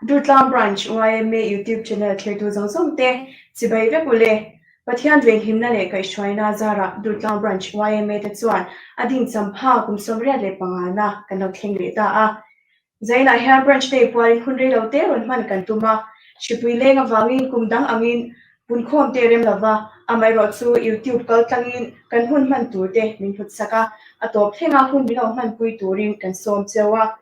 Durtlang Branch yma YouTube channel thlirtu zawng zawng te chibai vek u le. Pathian venghimna leh kaihhruaina zarah Durtlang Branch yma te chuan a dingcham pha kum 85 na kan lo thleng leh ta a. Zainah hian Branch Day pualin hun rei lo te rawn hman kan tum a, hripui leng avangin kum dang angin punkhawm te rem lova, amaherawh chu YouTube kal tlangin kan hun hman tur te min hlut sak a, a tawp thlenga hun min lo hmanpui turin kan sawm cheu a.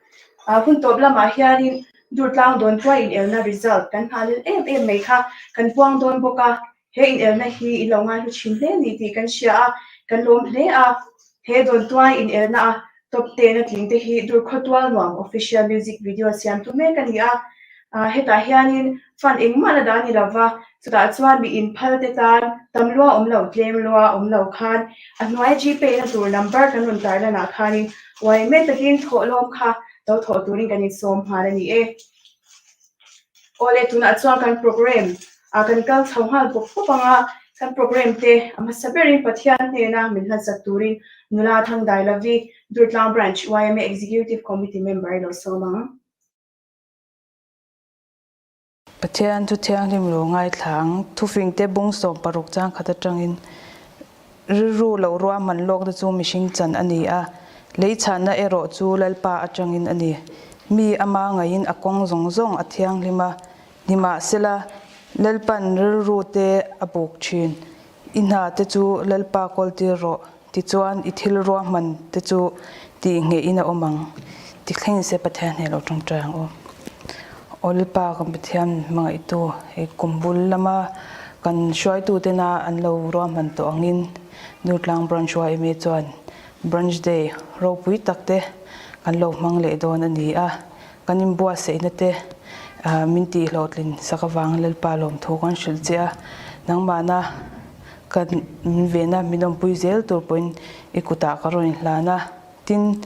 Hun tawp lamah hianin Durtlang Dawntuai inelna result kan nghah lel em em mai kha kan puang dawn bawk a, he inelna hi i lo ngaihlu thin hle ni tih kan hria a, kan lawm hle a. He Dawntuai inelna a top ten a tling te hi Durkhawtual Nuam official music video siamtu mek a ni a, hetah hianin fund engmah la dah ni lova, chutah chuan mi inphal te tan tam lua awm lo, tlem lua awm lo khan a hnuai Gpay na tur number kan rawn tarlan ah khanin uaime takin thawhlawm kha lo thawh turin kan insawm nghal a ni e. Awle tunah chuan kan programme ah kan kal chho nghal pawp pawp ang a, kan programme te a hmasa berin Pathian hnena min hlatsak turin Nula Thangdailovi, Durtlang Branch yma Executive Committee member i lo sawm ang. Pathian chu thianghlim lo ngaithla ang. Thufingte bung 16 chang khat atangin rilru loh ruahman lawkna chu mihring chan a ni a, lei chhanna erawh chu Lalpa atangin a ni. Mi ama ngaiin a kawng zawng zawng a thianghlim a, nimahsela Lalpan rilru te a buk thin. I hna te chu Lalpa kawltir rawh. Tichuan, i thil ruahman te chu tih ngeihin a awm ang. Ti thleng se Pathian hne lo tawngtai ang aw. Aw Lalpa kan Pathian hmangaihtu hei kum bul lama kan hruaitu tena an lo ruahman tawh angin Durtlang Branch yma chuan Branch Day ropui tak te kan lo hmang leh dawn a ni a. Kan inbuatsaihna te min tih hlawhtlin sak avang Lalpa lawmthu kan hrilh che a. Nangmahna Ka min vena min awmpui zel tur pawhin i kutah ka rawn inhlan a, tin,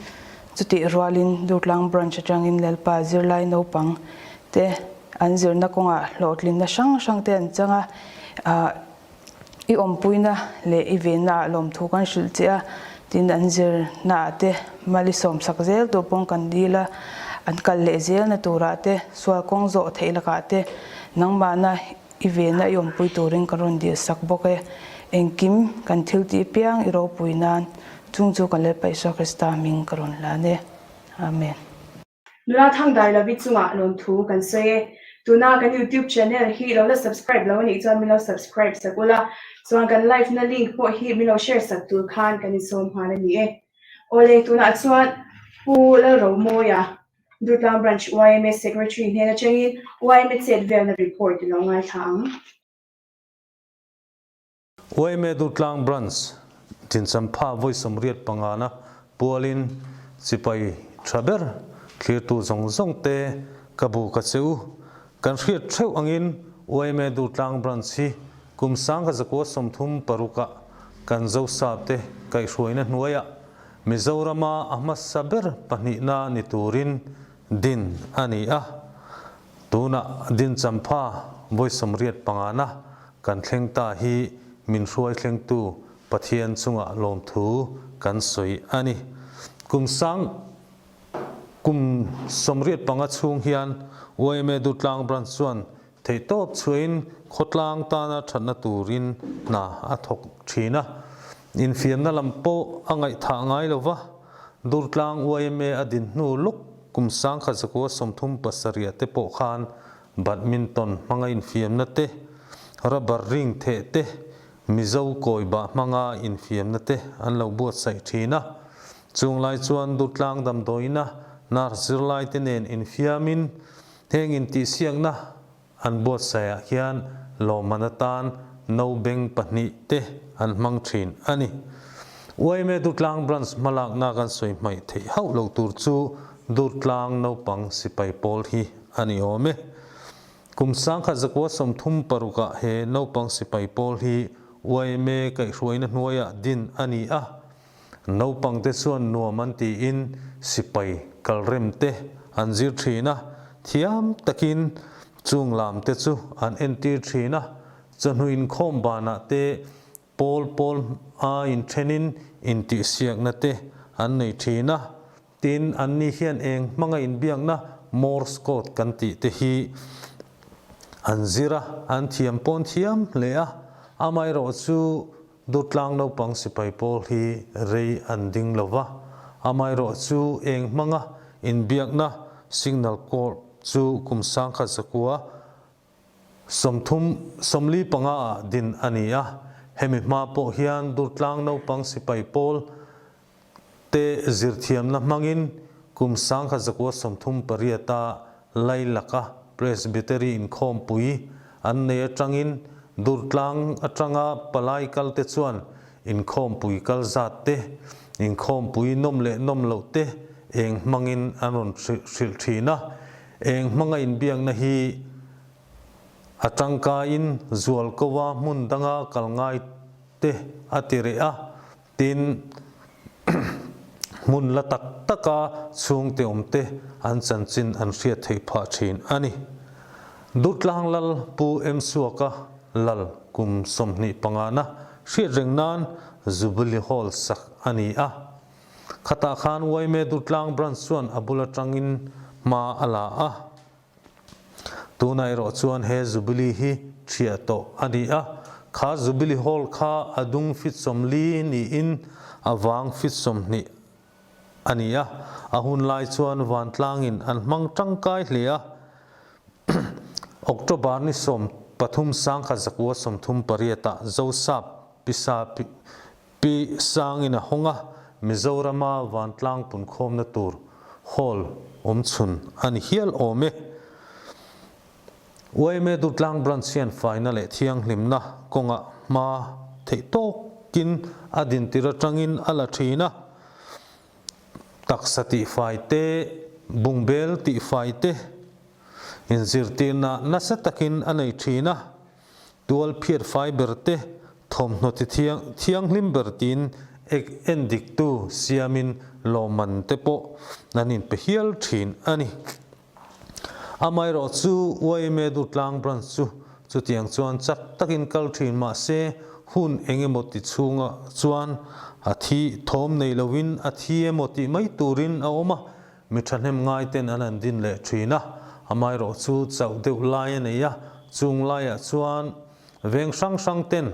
chutih rualin Durtlang Branch atangin Lalpa zirlai naupang te an zirna kawngah hlawhtlinna hrang hrang te an chang a, i awmpuina leh i venna ah lawmthu kan hrilh che a, tin an zirna ah te mal i sawmsak zel tur pawhin kan dil a, an kal leh zelna turah te sual kawng zawh theih lakah te nangmahna I vena i awmpui turin ka rawn dil sak bawk e. Engkim kan thil tih piang i ropui nan chung chu kan Lalpa Isua Krista hming ka rawn hlan e. Amen. Nula Thangdailovi chungah lawmthu kan sawi e. Tuna kan YouTube channel hi lo la subscribe lo anih chuan min lo subscribe sak ula, chuan kan live na link pawh hi min lo share sak tur khan kan insawm nghal a ni e. Awle, tunah chuan Pu Lalromawia Durtlang Branch yma Secretary hnen atangin yma chet velna report i lo ngaithla ang. Yma Durtlang Branch Tinchampha vawi 85 na pualin sipai tha ber thlirtu zawng zawng te ka bu ka che u. Kan hriat theuh angin yma Durtlang Branch hi kum 1936 ah kan Zosap te kaihhruaina hnuaiah Mizorama a hmasa ber pahnihna ni turin din a ni a, tunah din champha vawi 85 na kan thleng ta hi min hruai thlengtu Pathian chungah lawmthu kan sawi a ni. Kum sang kum 85 chhung hian yma Durtlang Branch chuan Theihtawp chhuahin khawtlang tana thatna turin hna a thawk thin a, infiamna lam pawh a ngaihthah ngai lo va, Durtlang yma a din hnu luk kum 1937 te pawh khan badminton hmanga infiamna te, rubber ring theh te, Mizo kawibah hmanga infiamna te an lo buatsaih thin a. Chung lai chuan Durtlang damdawiina nurse zirlaite nen infiamin Heng intihsiakna an buatsaihah hian lawmman atan no beng pahnih te an hmang thin a ni. Yma Durtlang Branch hmalakna kan sawi hmaih theih hauh lo tur chu Durtlang naupang sipai pawl hi a ni awm e. Kum 1936 ah he naupang sipai pawl hi yma kaihhruaina hnuaiah din a ni a. Naupangte chuan nuam an tiin sipai kalrem te an zir thin a, thiam takin chung lam te chu an entir thin a, chawhnu inkhawm banah te pawl pawl a inthenin intihsiakna te an nei thin a, tin anni hian eng hmanga inbiakna Morse code kan tih te hi an zir a, an thiam pawn thiam hle a, amaherawhchu Durtlang naupang sipai pawl hi rei an ding lo va, amaherawhchu eng hmanga inbiakna signal corps chu kum 1900 35 ah din a ni a, hemi hma pawh hian Durtlang naupang sipai pawl te zirthiamna hmangin kum 1938 a Lailaka Presbytery inkhawmpui an nei atangin Durtlang atanga palai kalte chuan inkhawmpui kal zat te, inkhawmpui nawm leh nawm loh te eng hmangin an rawn hrilh thin a, eng hmanga inbiakna hi a tangkaiin zualkova hmun danga kal ngai te a ti reh a. Tin, hmun la tak taka chhungte awmte an chanchin an hriat theih phah thin a ni. Durtlang Lal Pu M Suaka Lal kum 25 na hriat reng nan Jubilee Hall sak a ni a. Khatah khan yma Durtlang Branch chuan a bul atangin hma a la a. Tunah erawh chuan he Jubilee hi ṭhiah tawh a ni a, kha Jubilee Hall kha a dung fit 40 niin a vang fit 20 a ni a, a hun lai chuan vantlangin an hmang ṭangkai hle a. October ni 13 1938 ah Zosap Pisa Pi Sangin a hawng a, Mizorama vantlang punkhawmna tur hall awmchhun a ni hial awm e. Yma Durtlang Branch hian faina leh thianghlimna kawngah hma theih tawkin a dintir atangin a la thin a, taksa tihfai te, bungbel tihfai te inzirtirna nasa takin a nei thin a. Tual phiat fai ber te, thawmhnaw ti thiang thianghlim ber tiin ek en diktu siamin lawmman te pawh an inpe hial thin a ni. Amaherawh chu yma Durtlang Branch chu chutiang chuan chak takin kal thin mah se hun eng emaw ti chhunga chuan a thi thawm nei loin a thi emaw tih mai turin a awm a, Mi thahnem ngaiten an han din leh thin a, amaherawh chu chauh deuh lai a nei a, chung laiah chuan veng hrang hrang ten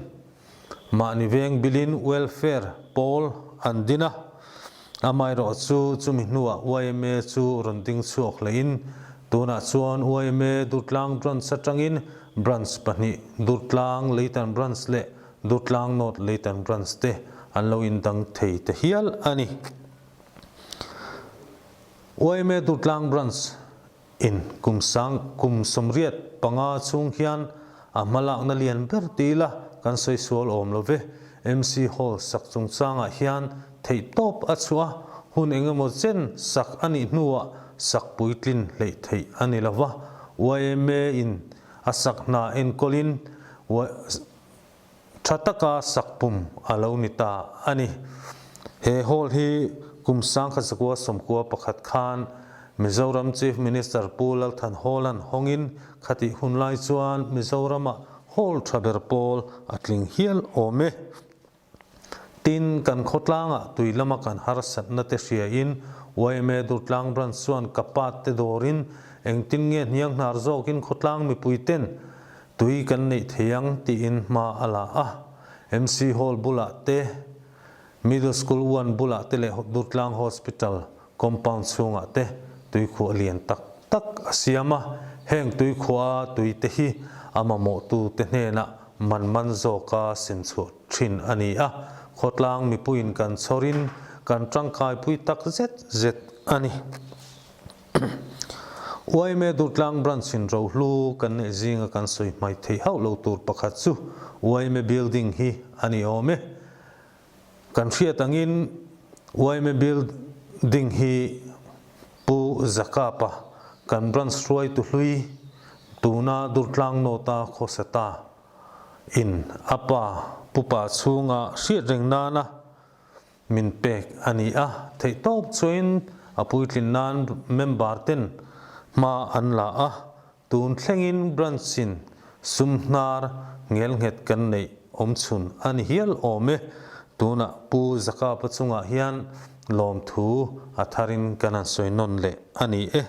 mahni veng bilin welfare pawl an din a, amaherawh chu chumi hnuah yma chu rawn ding chhuak hlein tunah chuan yma Durtlang Branch atangin Branch pahnih Durtlang Leitan Branch leh Durtlang North Leitan Branch te an lo indang thei ta hial a ni. Yma Durtlang Branch in kum sang kum 85 chhung hian a hmalakna lian ber ti ila kan sawi sual awm lo ve. MC Hall sak chungchangah hian theihtawp a chhuah a, hun engemaw chen sak a nih hnuah sak puitlin hleih theih a ni lo va. Yma in a sak hna enkawlin Tha taka sak pum a lo ni ta a ni. He hall hi kum 1991 khan Mizoram Chief Minister Pu Lalthan Hawla'n hawngin khatih hun lai chuan Mizoramah hall tha ber pawl a tling hial awm e. Tin, kan khawtlangah tui lama kan harsatna te hriain yma Durtlang Branch chuan ka pat te dawrin engtin nge hniang hnar zawkin khawtlang mipuiten Tui kan neih thei ang tiin hma a la a, MC Hall bulah te, Middle School One bulah te leh Durtlang Hospital compound chhungah te tuikhuah lian tak tak a siam a, heng tuikhuaha tui te hi a mamawhtute hnenah man man zawka sem chhuah thin a ni a, khawtlang mipuiin kan chhawrin kan tangkaipui tak zet zet a ni. Yma Durtlang Branch in rohlu kan neih zinga kan sawi hmai theih hauh lo tur pakhat chu yma Building hi a ni awm e. Kan hriat angin yma Building hi Pu Zakapa kan branch hruaitu hlui tuna Durtlang North-a khawsata in a pa pupa chhunga hriat reng nana Min pek a ni a, theihtawp chuain a puitlin nan member ten hma an la a, tun thlengin branch in sum hnar ngelnghet kan neih awm chhun a ni hial awm e, tunah Pu Zakapa chungah hian lawmthu a tharin kan han sawi nawn leh a ni e.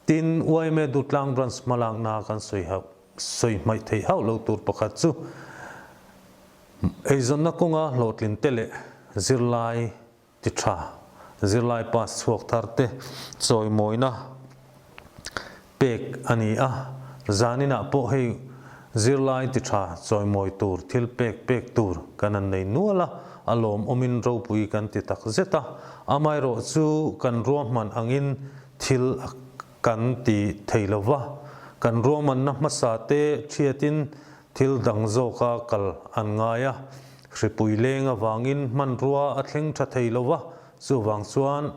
Tin, yma Durtlang Branch hmalakna kan sawi hauh sawi hmaih theih hauh lo tur pakhat chu eizawnna kawnga hlawhtlin te leh zirlai ti tha, zirlai pass chhuak thar te chawimawina pek a ni a. Zaninah pawh hei zirlai ti tha chawimawi tur thil pek pek tur kan an nei nual a, a lawmawmin ropui kan ti tak zet a. Amaherawh chu kan ruahman angin thil a kan ti thei lo va, kan ruahmanna hmasa te thiatin thil dang zawka kal an ngai a, hripui leng avangin hmanrua a thleng tha thei lo va, chuvang chuan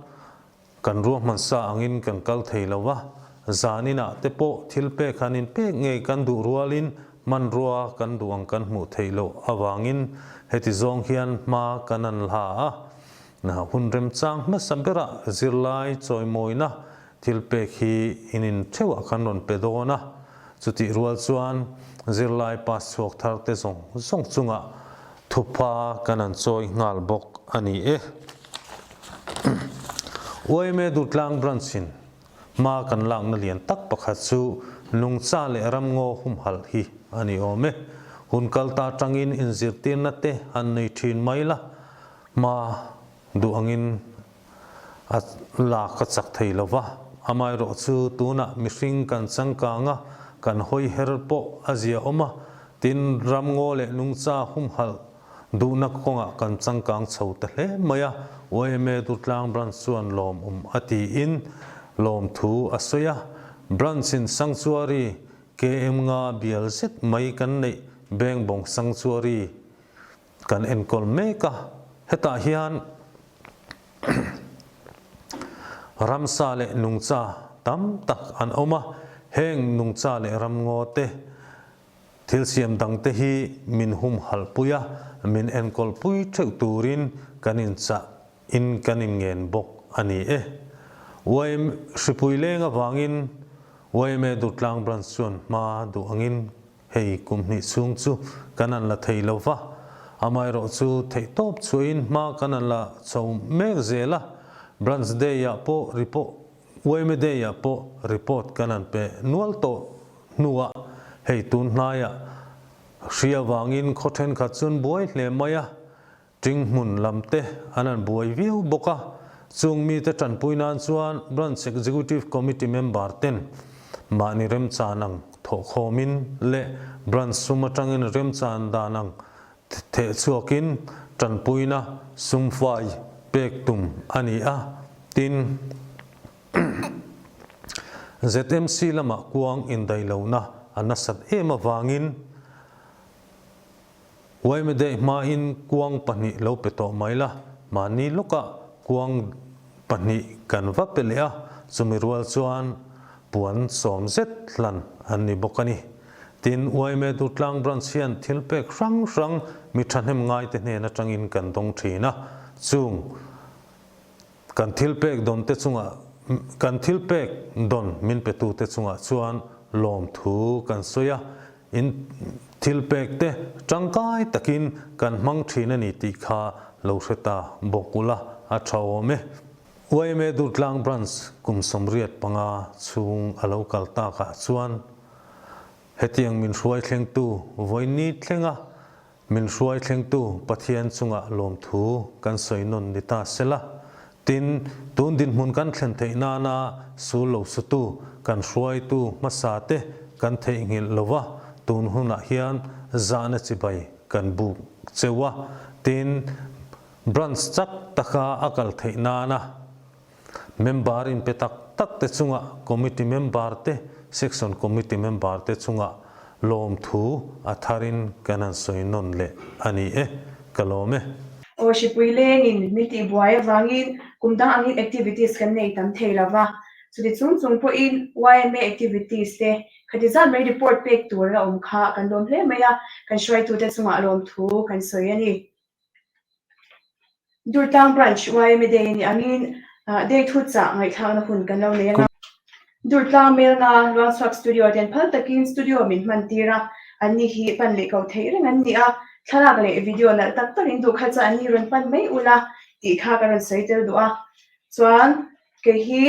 kan ruahman sa angin kan kal thei lo va, zan inah te pawh thil pek han inpek ngei kan duh rualin hmanrua kan duh ang kan hmuh theih loh avangin heti zawng hian hma kan an hla a. Na hun remchang hmasa berah zirlai chawimawina thil pek hi in in theuhah kan rawn pe dawn a, chutih rual chuan zirlai pass chhuak thar te zawng zawng chungah thupha kan an chawi nghal bawk a ni e. Yma Durtlang Branch in hma kan lakna lian tak pakhat chu nungcha leh ramngaw humhalh hi a ni awm e. Hun kal ta atangin inzirtirna te han nei thin mai la, Hma duh angin a lak a chak thei lo va, amaherawh chu tunah mihring kan changkang a, kan hawi her pawh a zia awm a, tin ramngaw leh nungcha humhalh duhna kawngah kan changkang chho ta hle mai a, yma Durtlang Branch chuan lawmawm a tiin lawmthu a sawi a, Branch in Sanctuary KM nga bial zet mai kan neih Bengbawng Sanctuary Kan enkawl mek a, hetah hian ramsa leh nungcha tam tak an awm a, heng nungcha leh ramngaw te, thil siam dang te hi min humhalh pui a, min enkawl pui theuh turin kan inchah in kan inngen bawk a ni e. Yma hripui leng avangin yma Durtlang Branch chuan hma duh angin Hei kum hnih chhung chu kan an la thei lo va, amaherawh chu theihtawp chhuahin hma kan an la chho mek zel a, Branch Day-ah pawh report, yma Day-ah pawh report kan an pe nual tawh hnuah hei tun hnaiah hri avangin khaw thenkhat chuan buai hle mai a, Ting hmun lam te an an buai viau bawk a, chung mite tanpui nan chuan Branch Executive Committee member ten mahni remchan ang thawhkhawmin leh Branch sum atangin remchan dan ang theh chhuakin tanpuina sumfai pek tum a ni a, tin ZMC lamah kuang indaihlohna a nasat em avangin Yma Day hmain kuang pahnih lo pe tawh mai la, mahni lawkah kuang pahnih kan va pe leh a, chumi rual chuan puan sawm zet hlan an ni bawk a ni. Tin, yma Durtlang Branch hian thil pek hrang hrang mi thahnem ngaite hnen atangin kan dawng thin a, chung kan thil pek dawn te chungah kan thil pek dawn min petute chungah chuan lawmthu kan sawi a, In thil pek te tangkai takin kan hmang thin a ni tih kha lo hre ta bawk ula a tha awm e. Yma Durtlang Branch kum 85 chhung a lo kal takah chuan hetiang min hruai thlengtu vawiin thlenga Min hruai thlengtu Pathian chungah lawmthu kan sawi nawn ni ta sela, tin, tun dinhmun kan thlen theih nana sul lo sutu kan hruaitu hmasa te kan theihnghilh lo va, tun hunah hian zahna chibai kan buk cheu a, tin, branch chak taka a kal theih nana Member inpe tak tak te chungah committee member te, section committee member te chungah lawmthu a tharin kan han sawi nawn leh a ni e, ka lawm e. Aw hripui lengin min tihbuai avangin kum dang angin activities kan nei tam thei lo va, chuti chung chung pawhin yma activities te khati zat mai report pek tur a awm kha kan lawm hle mai a, kan hruaitute chungah lawmthu kan sawi a ni. Durtlang Branch yma Day a nih angin Day thu chah ngaihthlakna hun kan lo nei anga. Durtlang Melna Luangchhuak Studio ten phal takin studio min hman tir a, an ni hi pan leh ko theih reng an ni a, thlalak leh video nalh tak tak in duh kha chuan an ni rawn pan mai ula tih kha ka rawn sawi tel duh a. Chuan kei hi.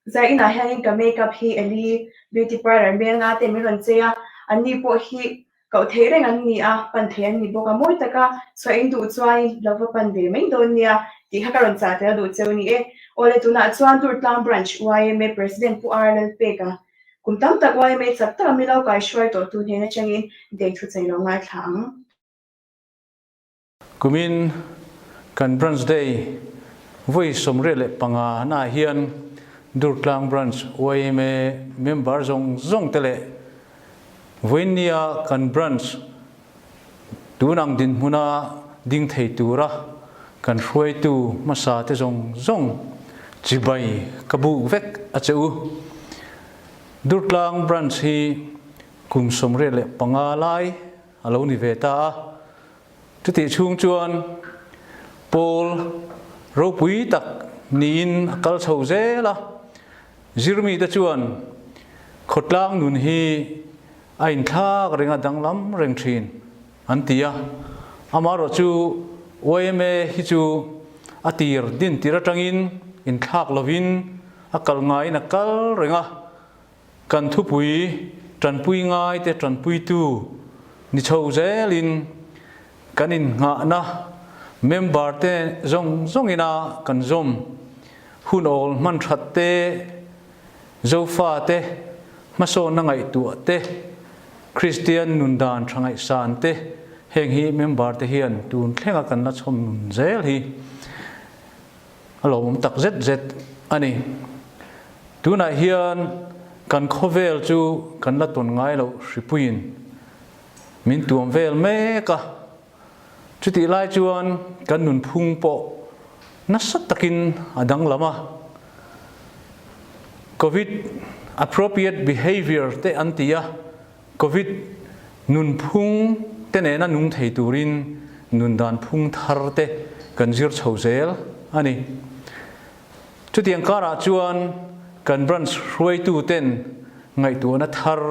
Zainah hianin ka makeup hi Eli beauty parlour hmel nga te min rawn chei a, anni pawh hi koh theih reng an ni a, pan theih an ni bawk a, mawi taka chhuah in duh chuanin lo va pan ve mai dawn nia tih kha ka rawn chah tel duh cheu ni e. Awle tunah chuan Durtlang Branch yma President Pu R Lalpeka kum tam tak yma chak taka milo kaihruai tawhtu hnen atangin dei thu chei lo ngaithla ang. Kumin kan Branch Day vawi 35 naah hian Durtlang Branch yma member zawng zawng te leh vawiinnia kan Branch tun ang dinhmuna ding thei tura kan hruaitu hmasa te zawng zawng chibai ka buk vek a che u. Durtlang Branch hi kum 85 lai a lo ni ve ta a. Chutih chhung chuan Paul ropui tak niin a kal chho zel a, zirmite chuan khawtlang nun hi a inthlak reng a danglam reng thin an ti a. Amaherawh chu yma hi chu a tir din tir atangin inthlak lovin a kal ngaiin a kal reng a, Kan thupui tanpui ngaite tanpuitu ni chho zelin kan innghahna member te zawng zawngina kan zawm hun awl hman that te, Zofa te hmasawnna ngaihtuah te, Kristian nun dan tha ngaihsan te heng hi member te hian tun thlenga kan la chhawm nun zel hi. A lawmawm tak zet zet a ni. Tunah hian kan khawvel chu kan la tawn ngai loh hripuiin min tuam vel mek a. Chutih lai chuan kan nunphung pawh nasa takin a danglam a. Covid appropriate behaviour te an ti a, Covid nunphung te nena nung thei turin nundan phung thar te kan zir chho zel a ni. Chutiang karah chuan kan branch hruaitu ten ngaihtuahna thar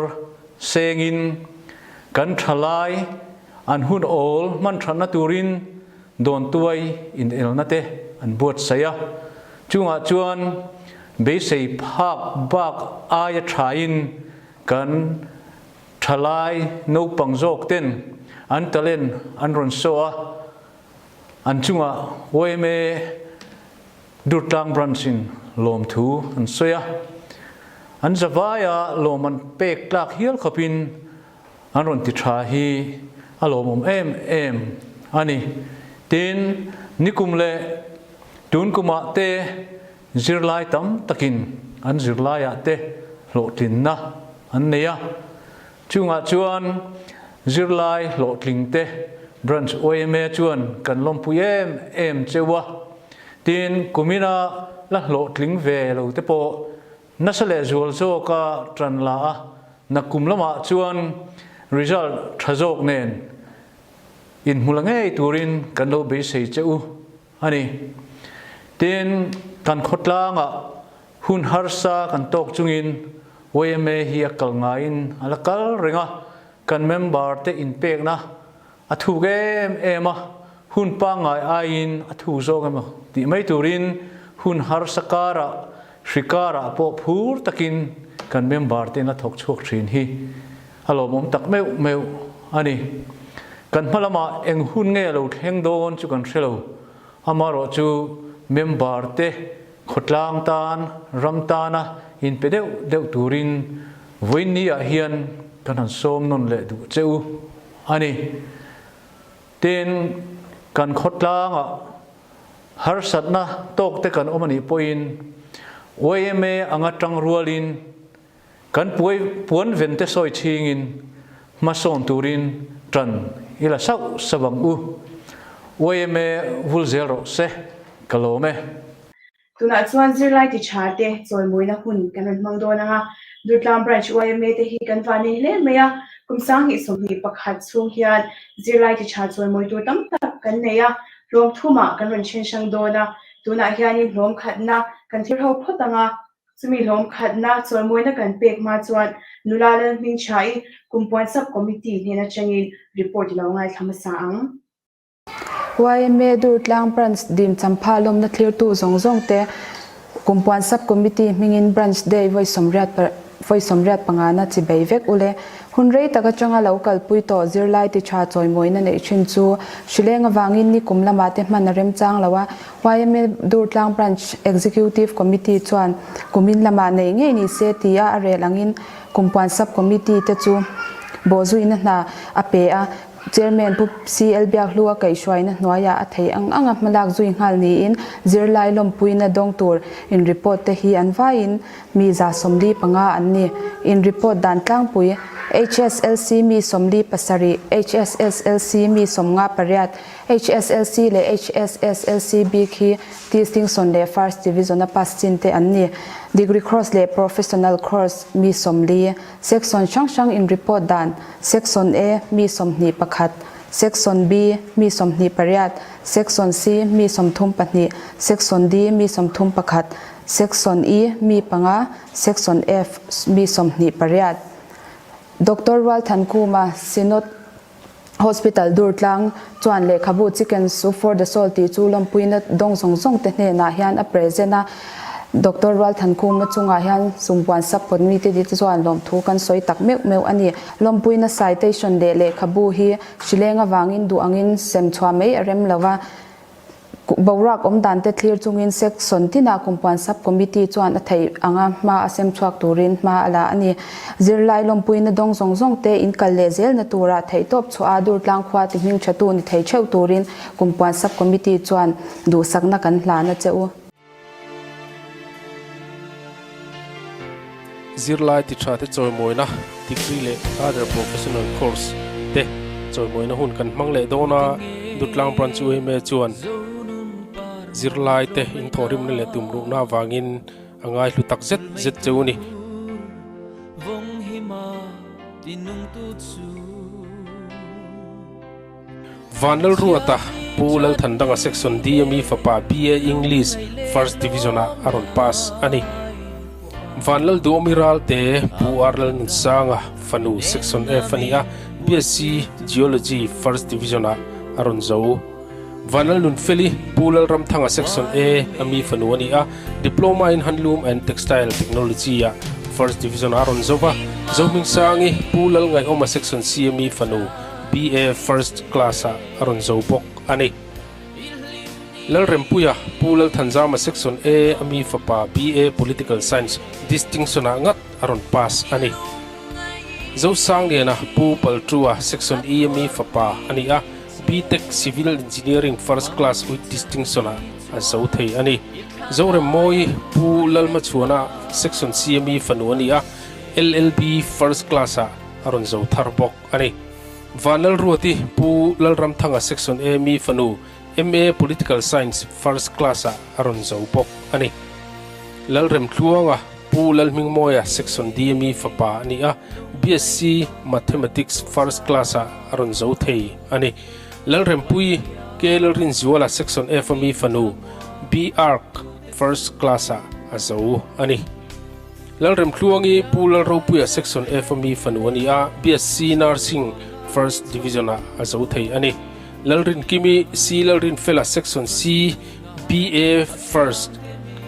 sengin kan thalai an hun awl hman thatna turin dawntuai inelna te an buatsaih a. Chungah chuan beisei phak bak aia thain Kan thalai naupang zawk ten an talent an rawn show a, an chungah yma Durtlang Branch in lawmthu an sawi a, an zavaia lawm an pek tlak hial khawpin an rawn ti tha hi a lawmawm em em a ni. Tin, nikum leh tun kumah te Zirlai tam takin an zirlaiah te hlawhtlinna an nei a, chungah chuan zirlai hlawhtling te Branch yma chuan kan lawmpui em em cheu a, tin kumina la hlawhtling ve lo te pawh nasa leh zual zawka tan la a, nakum lamah chuan result tha zawk nen inhmu la ngei turin kan lo beisei che u. A ni. Tin, kan khawtlangah hun harsa kan tawk chungin yma hi a kal ngaiin a la kal reng a, kan member te inpekna a thuk em em a, hun pangngai aiin a thuk zawk emaw tih mai turin hun harsa karah, hri karah pawh phur takin kan member te in la thawk chhuak thin hi a lawmawm tak meuh meuh a ni. Kan hma lamah eng hun nge lo thleng dawn chu kan hre lo. Amaherawh chu member te khawtlang tan, ram tana inpe deuh deuh turin vawiinni ah hian kan han sawm nawn leh duh che u a ni. Tin, kan khawtlangah harsatna tawk te kan awm a nih pawhin yma anga tang rualin Kan puai puan ven te sawi chhingin hmasawn turin tan i la sauh sauh ang u. Yma vul zel rawh se, ka lawm e. Tunah chuan zirlai ti tha te chawimawina hun kan rawn hmang dawn ang a, Durtlang Branch yma te hi kan vah nei hle mai a, kum 2021 chhung hian zirlai ti tha chawimawi tur tam tak kan nei a, hlawm thumah kan rawn then hrang dawn a, tunah hianin hlawm khatna kan thlir ho phawt ang a. Chumi hlawm khatna chawimawina kan pek hma chuan nula Lalhmingchhai Kumpuan Sub Committee hnen atangin report i lo ngaithla hmasa ang. Yma Durtlang Branch dim champha lawmna thlirtu zawng zawng te. Kumpuan Sub Committee hmingin Branch Day vawi sawmriat vawi sawmriat pangana chi bei vek ule. Hun rei tak atanga lo kalpui tawh zirlai ti tha chawimawina neih thin chu hrileng avangin ni kum lamah te hman a remchang lo a, YMA Durtlang Branch Executive Committee chuan kumin lamah nei ngei ni se tia a rel angin Kumpuan Sub Committee te chu bawhzuina hna a pe a, Chairman Pu CL Biakhlua kaihhruaina hnuaiah a thei ang anga hmalak zui nghal niin zirlai lawmpuina dawng tur in report te hi an vaiin mi 145 an ni. In report dan tlangpui HSLC mi 47, HSSLC mi 58, HSLC leh HSSLC bik hi Distinction leh First Division a pass chin te an ni. Degree course leh Professional course mi 40, Section hrang hrang in report dan, Section A mi 21, Section B mi 28, Section C mi 32, Section D mi 31, Section E mi panga, Section F mi 28. Doctor Rualthankuma, Synod Hospital Durtlang chuan lehkhabu Chicken Soup for the Soul tih chu lawmpuina dawng zawng zawng te hnenah hian a present a. Doctor Rualthankhuma chungah hian sumbuan support mite te chuan lawmthu kan sawi tak meuh meuh a ni. Lawmpuina citation leh lehkhabu hi hrileng avangin duh angin sem chhuah mai a rem lo va. Boruak awm dan te thlir chungin Section tinah Kumpuan Sub Committee chuan a theih anga hma a sem chhuak turin hma a la a ni. Zirlai lawmpuina dawng zawng zawng te in kal leh zelna turah theihtawp chhuah a Durtlang khua ti hming thatu ni thei theuh turin Kumpuan Sub Committee chuan duhsakna kan hlan a che u. Zirlai ti tha te chawimawina degree leh other professional course te chawimawina hun kan hmang leh dawn a, Dutlang Branch UMA chuan zirlai te inthawhrimna leh tumruhna avangin a ngaihlu tak zet zet cheu a ni. Vanlalruata, Pu Lalthandanga Section DME fapa BA English First Division ah a rawn pass a ni. Vanlalduhawmi Ralte, Pu R Lalnunsanga fanu Section F a ni a, BSc Geology First Division ah a rawn zo. Vanlalnunfeli, Pu Lalramthanga Section A a mi fanu a ni a, Diploma in Handloom and Textile Technology ah First Division ah a rawn zo va. Zohmingsangi, Pu Lalngaihawma Section C a mi fanu, BA First Class ah a rawn zo bawk a ni. Lalrempuia, Pu Lalthanzama Section A a mi fapa BA Political Science Distinction ah ngat a rawn pass a ni. Zosangliana, Pu Paltrua Section E a mi fapa a ni a, BTech Civil Engineering First Class with Distinction ah a zo thei a ni. Zoremmawi, Pu Lalmachhuana Section C a mi fanu a ni a, LLB First Class ah a rawn zo thar bawk. a ni. Vanlalruati Pu Lalramthanga Section A mi fanu MA Political Science First Class ah a rawn zo bawk a ni. Lalremtluanga Pu Lalhmingmawia Section D mi fapa a ni a, BSc Mathematics First Class ah a rawn zo thei a ni. Lalrempuii K Lalrinzuala Section F mi fanu B Arch First Class ah a zo a ni. Lalremtluangi Pu Lalropuia Section F a mi fanu a ni a, BSc Nursing First Division ah a zo thei a ni. Lalrinkimi C Lalrinfela Section C BA First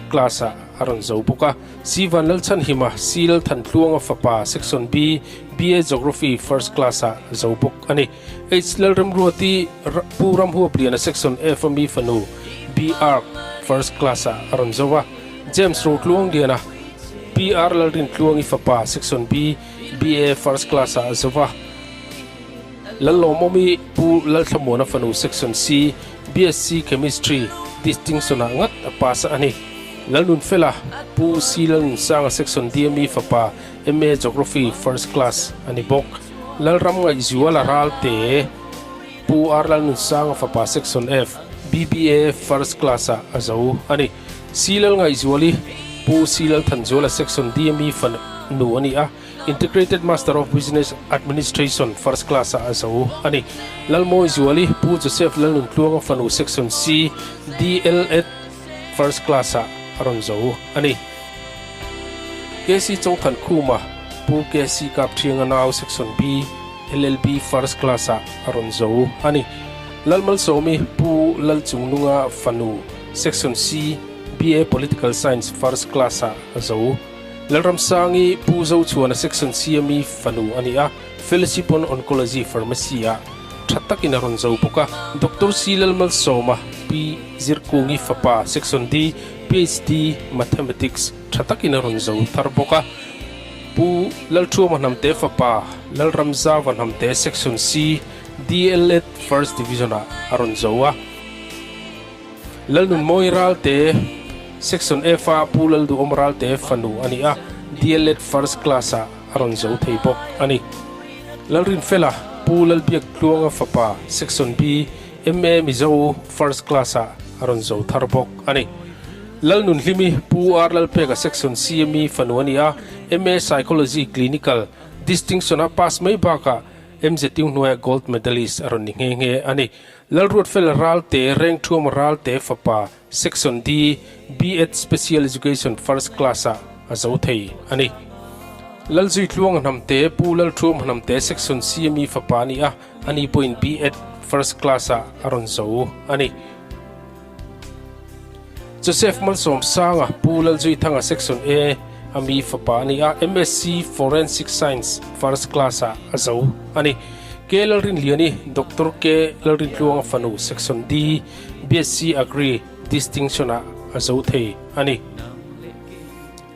Class ah a rawn zo bawk a. C Vanlalchhanhima C Lalthantluanga fapa Section B BA Geography First Class ah zo bawk a ni. H Lalremruati Pu Ramhuapliana Section F a mi fanu B Arch First Class ah a rawn zo a. James Rotluangliana, PR Lalrintluangi fapa, Section B, BA First Class ah a zo va. Lallawmawmi Pu Lalthlamuana fanu, Section C, BSc Chemistry, Distinction ah ngat a pass a ni. Lalnunfela, Pu C Lalnunsanga, Section D ami fapa, MA Geography First Class a ni bawk. Lalramngaihzuala Ralte, Pu R Lalnunsanga fapa, Section F, BBA First Class ah a zo a ni. Silal Ngaihzuali, Pu Silal Thanzuala Section DME fanu a ni a, Integrated Master of Business Administration First Class ah a zo a ni. Lalmawizuali, Pu Joseph Lalnuntluanga fanu Section C, DLEd First Class ah a rawn zo a ni. KC Chawngthankhuma, Pu KC Kapthianga nau Section B, LLB First Class ah a rawn zo a ni. Lalmalsawmi, Pu Lalchungnunga fanu Section C, BA Political Science First Class ah a zo. Lalramsangi Pu Zochhuana Section C ami fanu a ni a, Fellowship on Oncology Pharmacy ah tha takin a rawn zo bawk a. Doctor C Lalmalsawma Pi Zirkungi fapa Section D PhD Mathematics tha takin a rawn zo thar bawk a. Pu Lalthuama Hnamte fapa Lalramzava Hnamte Section C DLEd First Division ah a rawn zo a. Lalnunmawi Ralte, Section F a Pu Lalduhawm Ralte fanu a ni a, DLEd First Class ah a rawn zo thei bawk a ni. Lalrinfela, Pu Lalbiak Tluanga fapa, Section B, MA Mizo First Class ah a rawn zo thar bawk a ni. Lalnunhlimi, Pu R Lalpeka Section C ami fanu a ni a, MA Psychology Clinical, Distinction a pass mai bakah MZU hnuaia Gold Medalist a rawn ni nghe nghe a ni. Lalruatfela Ralte, Rengthuama Ralte fapa, Section D, B.Ed Special Education First Class ah a zo thei a ni. Lalzuitluanga Hnamte, Pu Lalthuama Hnamte, Section C ami fapa a ni a, ani pawhin B.Ed First Class ah a rawn zo a ni. Joseph Malsawmsanga, Pu Lalzuithanga, Section A ami fapa a ni a, MSc Forensic Science First Class ah a zo a ni. K Lalrinliani, Doctor K Lalrintluanga fanu, Section D, BSc Agri Distinction ah a zo thei a ni.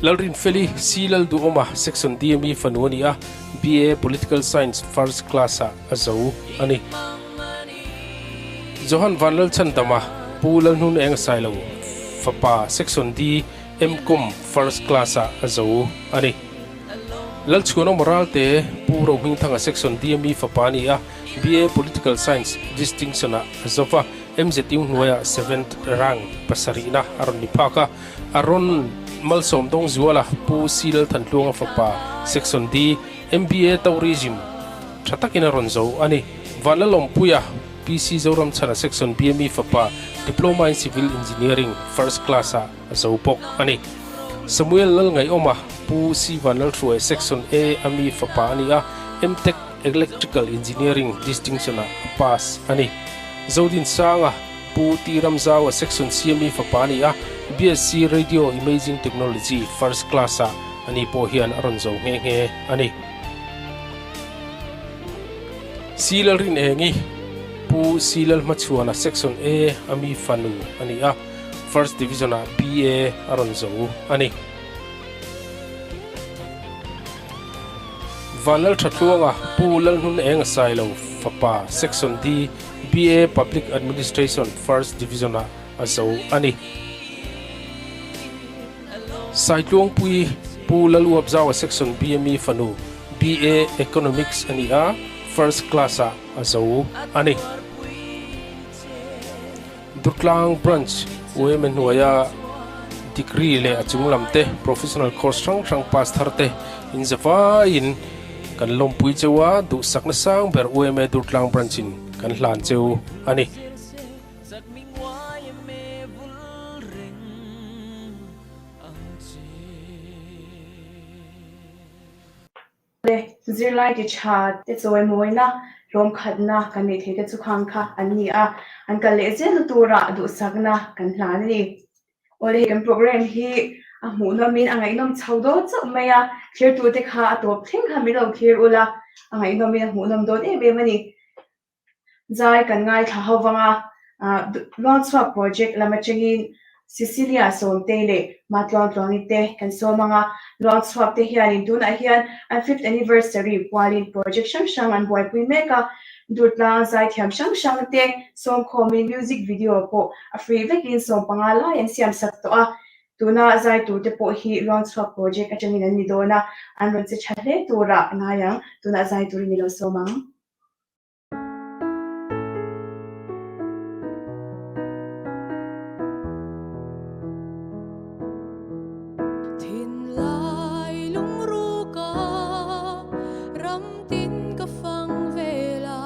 Lalrinfeli, C Lalduhawma, Section D ami fanu a ni a, BA Political Science First Class ah a zo a ni. Johan Vanlalchhandama, Pu Lalhnun Eng Sailo fapa Section D M Com First Class ah a zo a ni. Lalchhuana Moralte, Pu Rohmingthanga Section D ami fapa a ni a, BA Political Science Distinction ah a zo va, MZU hnuaiah Seventh Rank pasarihna a rawn ni phak a, a rawn malsawm dawng zual a, Pu C Lalthantluanga fapa Section D MBA Tourism Tha takin a rawn zo a ni. Vanlalawmpuia, PC Zoramchhana Section BME fapa Diploma in Civil Engineering First Class ah a zo bawk a ni. Samuel Lalngaiawma, Pu C Vanlalhruai Section A a mi fapa a ni a, MTech Electrical Engineering Distinction ah a pass a ni. Zodinsanga, Pu T Ramzaua Section C a mi fapa a ni a, BSc Radio Imaging Technology First Class ah a ni pawh hian a rawn zo nghe nghe a ni. C Lalrinengi, Pu C Lalhmachhuana Section A a mi fanu a ni a, First Division ah BA a rawn zo a ni. Vanlalthatluanga, Pu Lalhnunenga Sailo fapa Section D, BA Public Administration First Division ah a zo a ni. Saitluangpui Pu Laluapzaua Section BME fanu BA Economics a ni a, First Class ah a zo a ni. Durtlang Branch UMA hnuaia Degree leh a chung lam te Professional Course hrang hrang pass thar te in zavaiin kan lawmpui cheu a, duhsakna sang ber UMA Durtlang Branch in kan hlan cheu a ni. Le zirlai ti tha te chawi mawina hlawm khatna kan neih theih te chu khang kha an ni a, an kal leh zel turah duhsakna kan hlan a ni. Awle hei kan program hi a hmuhnawmin a ngaihnawm chho dawn chauh mai a, thirtute kha a tawp thleng kha min lo thlir ula, a ngaihnawmin a hmuhnawm dawn em em a ni. Zai kan ngaithla ho vang a, Luangchhuak project lam atangin Cecilia Sawmtei leh Matluangtluangi te kan sawm ang a, Luangchhuak te hianin tunah hian an fifth anniversary pualin project hrang hrang an buaipui mek a, Durtlang zaithiam hrang hrang te sawmkhawmin music video pawh a free vekin 15 lai an siam sak tawh a, tuna zai turte pawh hi Luangchhuak project atangin an ni dawn a, an rawn che tha hle turah ngai ang, tunah zai turin i lo sawm ang. Thinlai lungruka ram tin ka fang vela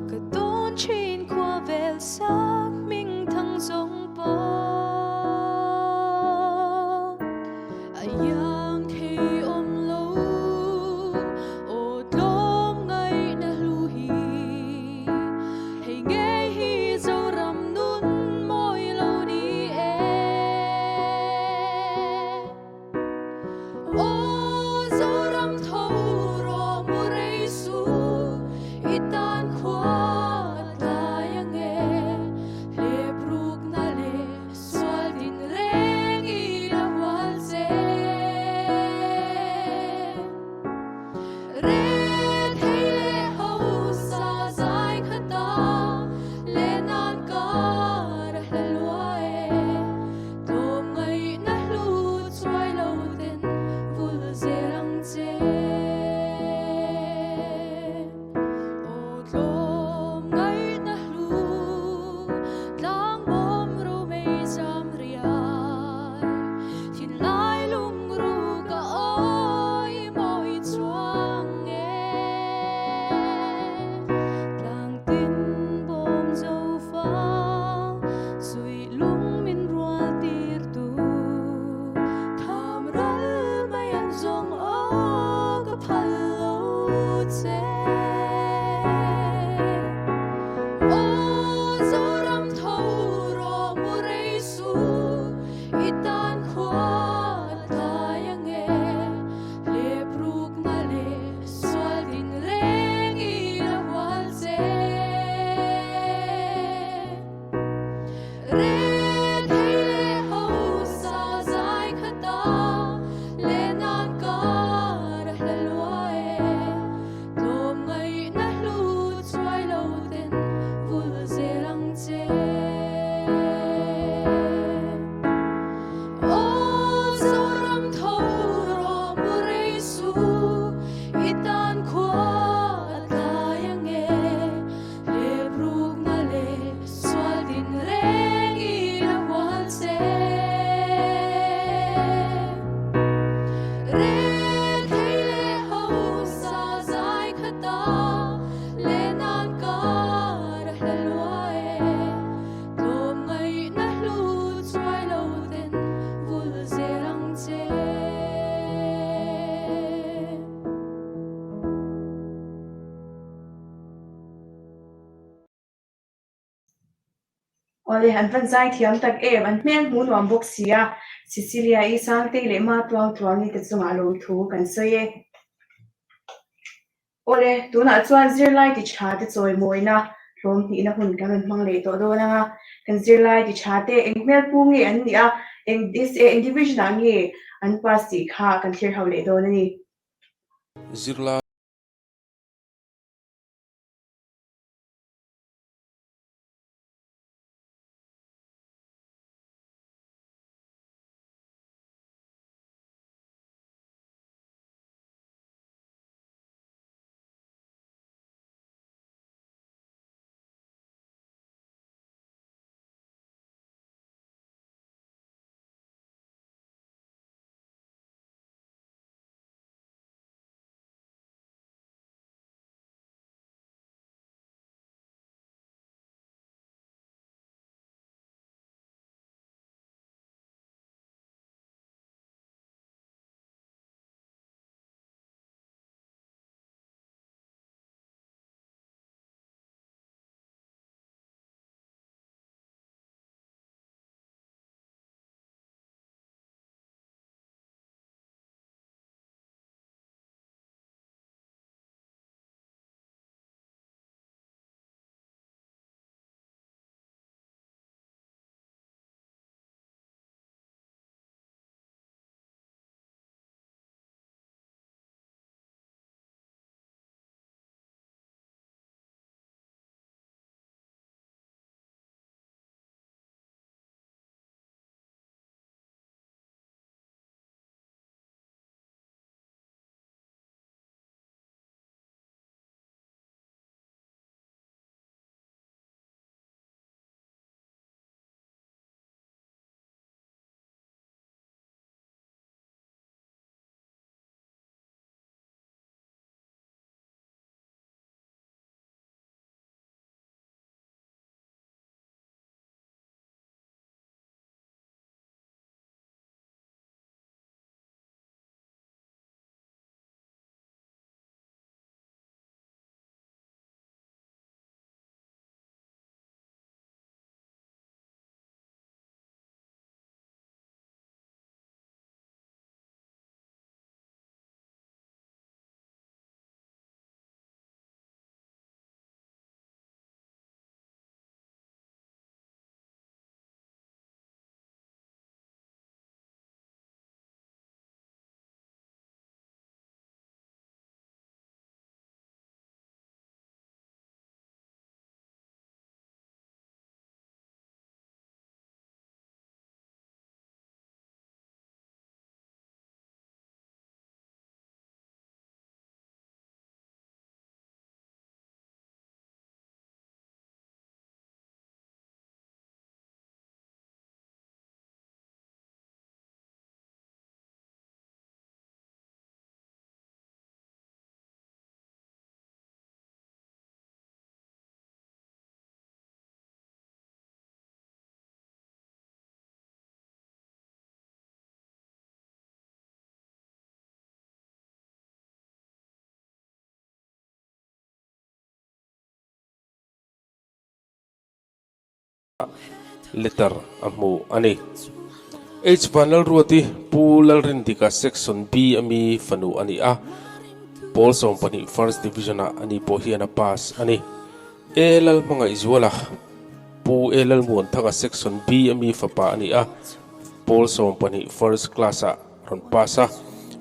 ka tawn thin khua vel sak hming thang zawng pawh a iang thei awm lo aw tlawm. Awle, an van zai thiam tak em, an hmel hmu nuam bawk si a, Cecilia-i Sangtei leh Ma Tuang Tuangi te chungah lawmthu kan sawi e. Awle, tunah chuan zirlai ti tha te chawimawina hlawm hnihna hun kan rawn hmang leh tawh dawn ang a, kan zirlai ti tha te eng hmel pu nge an nih a, eng eng division ah nge an pass tih kha kan thlir ho leh dawn a ni. Zirlai. Letter a hmu a ni. H Vanlalruati Pu Lalrindika Section B a mi fanu a ni a, Pawl 12 First Division ah ani pawh hian a pass a ni. A Lalhmangaihzuala Pu A Lalmuanthanga Section B a mi fapa a ni a, Pawl 12 First Class ah Rawn pass a.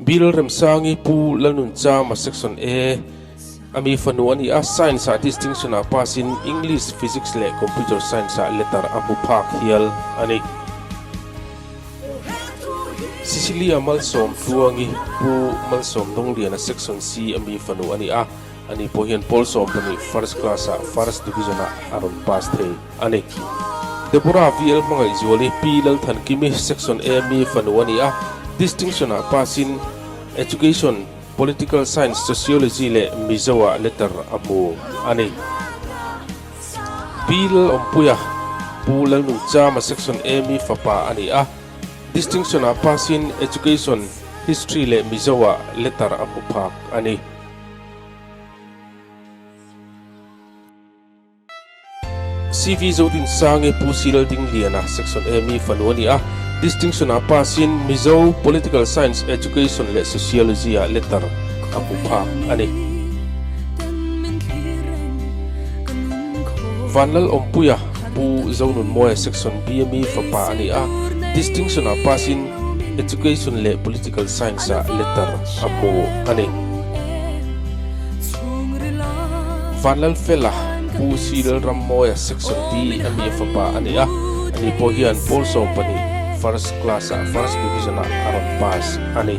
Bill Remsangi Pu Lalnunchama Section A a mi fanu a ni a, Science ah distinction ah pass in English, Physics leh Computer Science ah letter a hmu phak hial a ni. Cecilia Malsawm Tluangi Pu Malsawm Dawngliana Section C a mi fanu a ni a, ani pawh hian Pawl 12 First Class ah First Division ah a rawn pass thei. a ni. Deborah VL Hmangaihzuali Pi Lalthankimi Section A mi fanu a ni a, Distinction ah pass in Education, Political Science, Sociology leh Mizo ah letter a hmu a ni. Pi Lalawmpuia Pu Lalnungchama Section A mi fapa a ni a, Distinction ah pass in Education, History leh Mizo ah letter a hmu phak a ni. CV Zodinsangi Pu C Laldingliana, Section A mi fanu a ni a, Distinction-ah pass-in Mizo Political Science, Education leh Sociology-ah letter a hmu phak a ni. Vanlal Awmpuia Pu Zonunmawia Section B mi fapa a ni a, Distinction-ah pass-in Education leh Political Science-ah letter a hmu a ni. Vanlalfela Pu Cyril Rammawia Section D a mi fapa a ni a, ani pawh hian pawl 12 First Class-ah First Division-ah a rawn pass a ni.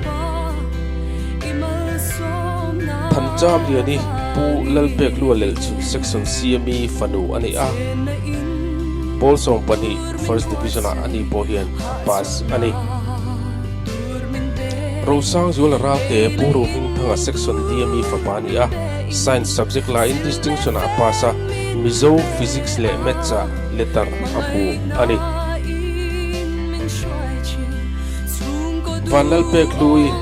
Thancham Liani Pu Lalpeklua Lelchhun Section C a mi fanu a ni a, pawl 12 First Division-ah ani pawh hian a pass a ni. Rosangzuala Ralte Pu Rohmingthanga Section D a mi fapa a ni a, Science subject laiin Distinction-ah a pass a, Mizo, Physics leh Maths-ah letter a hmu a ni. Vanlalpekhlui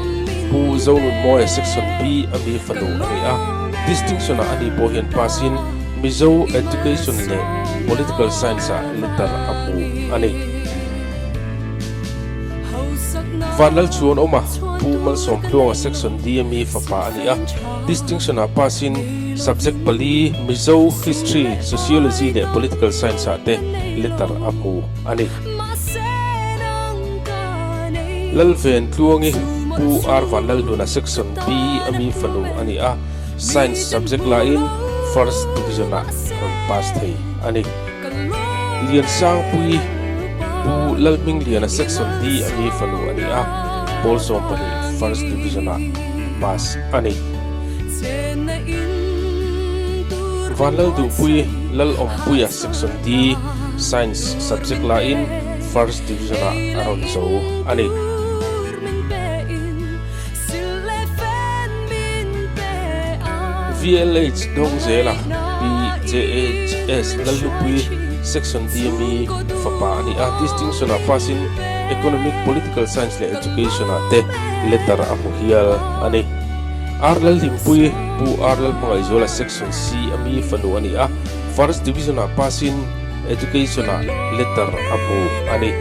Pu Zonunmawia Section B a mi fanu a ni a, Distinction-ah ani pawh hian pass-in Mizo Education leh Political Science-ah letter a hmu a ni. Vanlalchuanawma Pu Malsawmtluanga Section D a mi fapa a ni a, Distinction-ah pass-in Subject pali Mizo, History, Sociology leh Political Science-ah te letter a hmu a ni. Lalventluangi Pu R Vanlalhluna Section B a mi fanu a ni a, Science subject lahin First Division-ah rawn pass thei a ni. Liansangpui Pu Lalhmingliana Section D a mi fanu a ni a, pawl 12 First Division-ah pass a ni. Vanlalduhpui Lalawmpuia Section D Science subject lahin First Division-ah a rawn zo a ni. VLH Dawngzela PJHS Lalhlupui Section D mi fapa a ni a, Distinction-ah pass-in Economic, Political Science leh Education-ah te letter a hmu hial a ni. R Lalhlimpui Pu R Lalhmangaihzuala Section C a mi fanu a ni a, First Division-ah pass-in Education-ah letter a hmu a ni.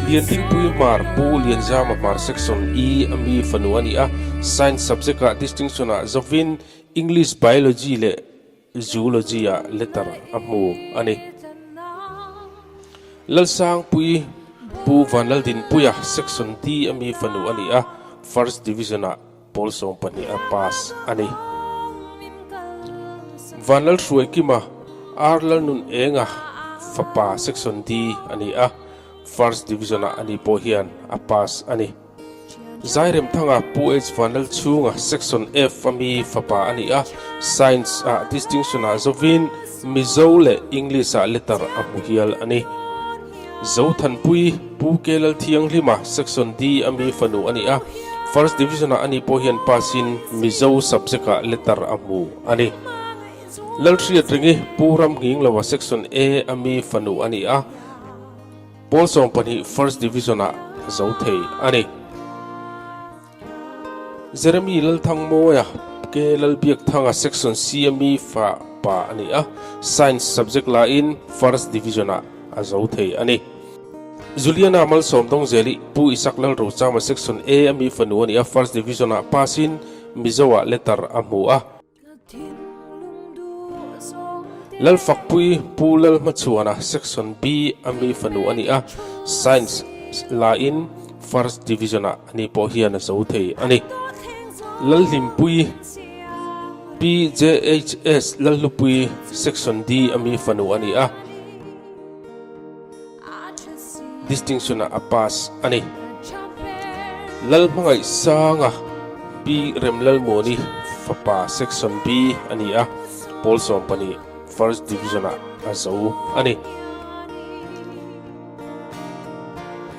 Liandingpui Hmar Pu Lianzama Hmar Section E a mi fanu a ni a, Science subject-ah distinction-ah zavin English, Biology leh Zoology-ah letter a hmu a ni. Lalsangpui Pu Vanlaldinpuia Section D a mi fanu a ni a, First Division-ah Pawl 12 a pass a ni. Vanlalhruaikima R Lalnunenga fapa Section D a ni a, First Division-ah ani pawh hian a pass a ni. Zairemthanga Pu H Vanlalchhunga Section F a mi fapa a ni a, Science-ah distinction-ah zovin Mizo leh English-ah letter a hmu hial a ni. Zothanpui Pu K Lalthianghlima Section D a mi fanu a ni a, First Division-ah ani pawh hian pass-in Mizo subject-ah letter a hmu a ni. Lalhriatringi Pu Ramnghinglova Section A a mi fanu a ni a, Pawl 12 First Division-ah a zo thei a ni. Jeremy Lalthangmawia K Lalbiakthanga Section C a mi fa pa a ni a, Science subject lain First Division-ah a zo thei a ni. Juliana Malsawmdawngzeli Pu Isak Lalrochama Section A a mi fanu a ni a, First Division-ah pass-in Mizo-ah letter a hmu a. Lalfakpui Pu Lalhmachhuana Section B a mi fanu a ni a, Science lain First Division-ah ani pawh hian a zo thei a ni. Lalhlimpui PJHS Lalhlupui Section D a mi fanu a ni a. Distinction-ah a pass a ni. Lalhmangaihsanga Pi Remlalmuani fapa Section B a ni a, pawl 12 First Division-ah a zo a ni.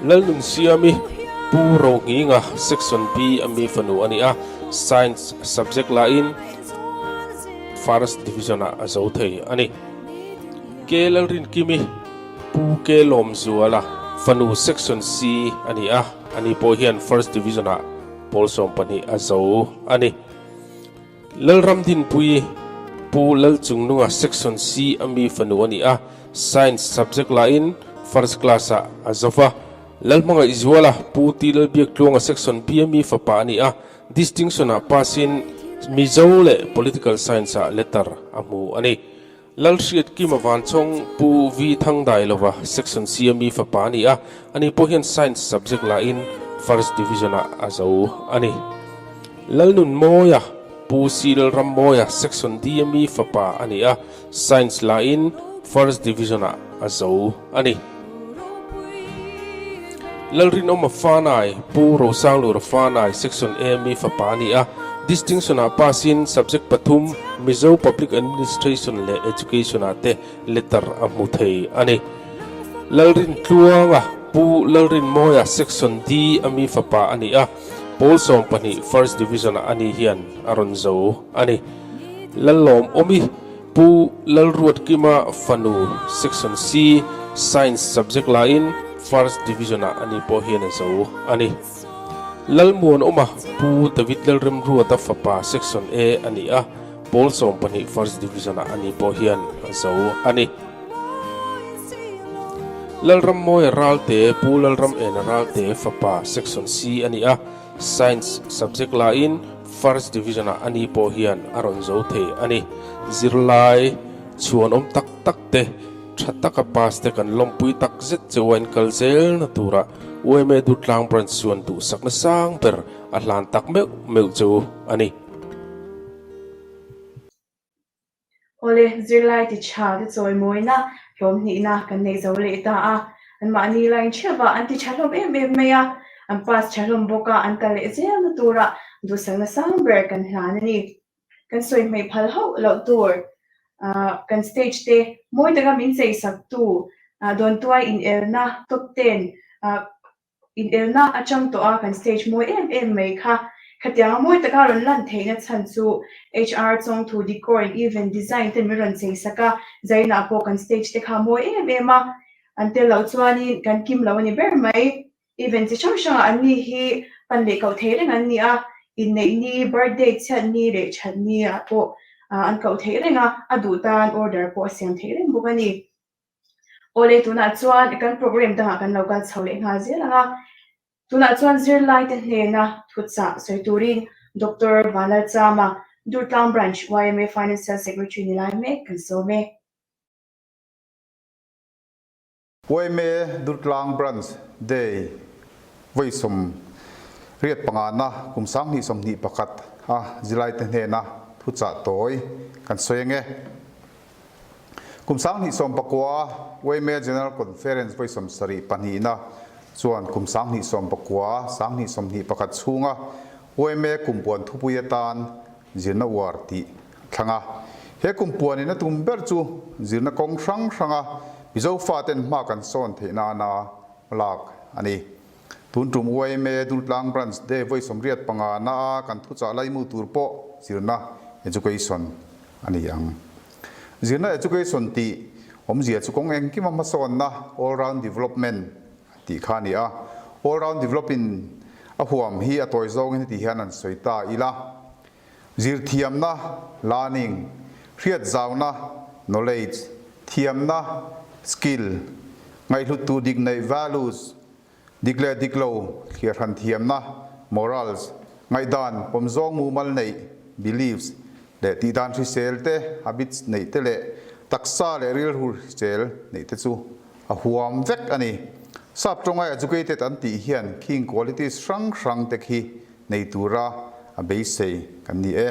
Lalnunsiami Pu Rohnghinga Section B a mi fanu a ni a, Science subject lain First Division-ah a zo thei a ni. K Lalrinkimi Pu K Lawmzuala fanu Section C a ni a, ani pawh hian First Division-ah pawl 12 a zo a ni. Lalramdinpui. Pu Lalchungnunga Section C a mi fanu a ni a, Science subject lahin First Class ah a zo va. Lalhmangaihzuala Pu T Lalbiaktluanga Section B a mi fapa a ni a, Distinction ah pass in Mizo leh Political Science ah letter a hmu a ni. Lalhriatkima Vanchawng Pu V Thangdailova Section C a mi fapa a ni a, ani pawh hian Science subject lahin First Division ah a zo a ni. Lalnunmawia Pu C Lalrammawia Section D a mi fapa a ni a, Science lahin First Division ah a zo a ni. Lalrinawma Fanai, Pu Rosanglura Fanai, Section A mi fapa a ni a, Distinction ah pass in Subject pathum Mizo Public Administration leh Education ah te letter a hmu thei a ni. Lalrintluanga, Pu Lalrinmawia, Section D a mi fapa a ni a, Pawl 12 First Division ah ani hian a rawn zo a ni. Lallawmawmi, Pu Lalruatkima fanu Section C Science subject lain First Division ah ani pawh hian a zo a ni. Lalmuanawma Pu David Lalremruata fapa Section A a ni a, Pawl 12 First Division ah ani pawh hian a zo a ni. Lalrammawia Ralte Pu Lalramena Ralte fapa Section C a ni a, Science subject lain First Division ah ani pawh hian a rawn zo thei a ni. Zirlai chhuanawm tak tak te, tha taka pass te kan lawmpui tak zet che uain kal zelna turah yma Durtlang Branch chuan duhsakna sang ber a hlan tak meuh meuh che u a ni. Awle, zirlai ti tha te chawimawina hlawm hnihna kan neih zo leh ta a, anmahni line theuh ah an ti tha hlawm em em mai a, an pass tha hlawm bawk a, an kal leh zelna turah duhsakna sang ber kan hlan a ni. Kan sawi hmeih phal hauh loh tur kan stage te mawi taka min chei sak tu dawntuai inelna top ten Inelna atang tawh a kan stage mawi em em mai kha. Khatianga mawi taka rawn lan theihna chhan chu HR chawngthu decor and event design ten min rawn chei sak a, zainah pawh kan stage te kha mawi em em a, an tel loh chuanin kan kim lo a ni ber mai. Event chi hrang hrangah an ni hi pan leh koh thei reng an ni a, inneih ni, birthday chhiat ni leh that ni ah pawh an koh theih reng a, a duh tan order pawh a siam theih reng bawk a ni. Awle tunah chuan kan program dangah kan lo kal chho leh nghal zel ang a, tunah chuan zirlaite hnena thuchah sawi turin Doctor Vanlalchama, Durtlang Branch yma Financial Secretary ni lai mek kan sawm e. Yma Durtlang Branch Day vawi 85 na kum 2021 a zirlaite hnena thuchah tawi kan sawi ang e. Kum 2019 yma General Conference vawi 72 na chuan kum 2019, 2021 chhunga yma kumpuan thupui atan zirna uar tih a thlang a. He kumpuanin a tum ber chu zirna kawng hrang hranga Mizo faten hma kan sawn theih nana hmalak a ni. Tun tum yma Dultlang Branch Day vawi 85 na a kan thuchah laimu tur pawh zirna Education a ni ang. Zirna Education tih awmzia chu kawng engkima hmasawnna, all round development, tih kha a ni a. All round developing a huam hi a tawi zawngin heti hian an sawi ta ila. Zirthiamna, learning, hriatzauna, knowledge, thiamna, skill, ngaihhluttu dik neih, values, Dik leh dik lo, thliarhran thiamna, morals, ngaihdan, pawmzawng mumal neih, beliefs, leh tihdan hrisel te, habits, neih te leh taksa leh rilru hrisel neih te chu a huam vek a ni. Sap tawnga educated an tih hian khing qualities hrang hrang te khi nei tura a beisei kan ni e.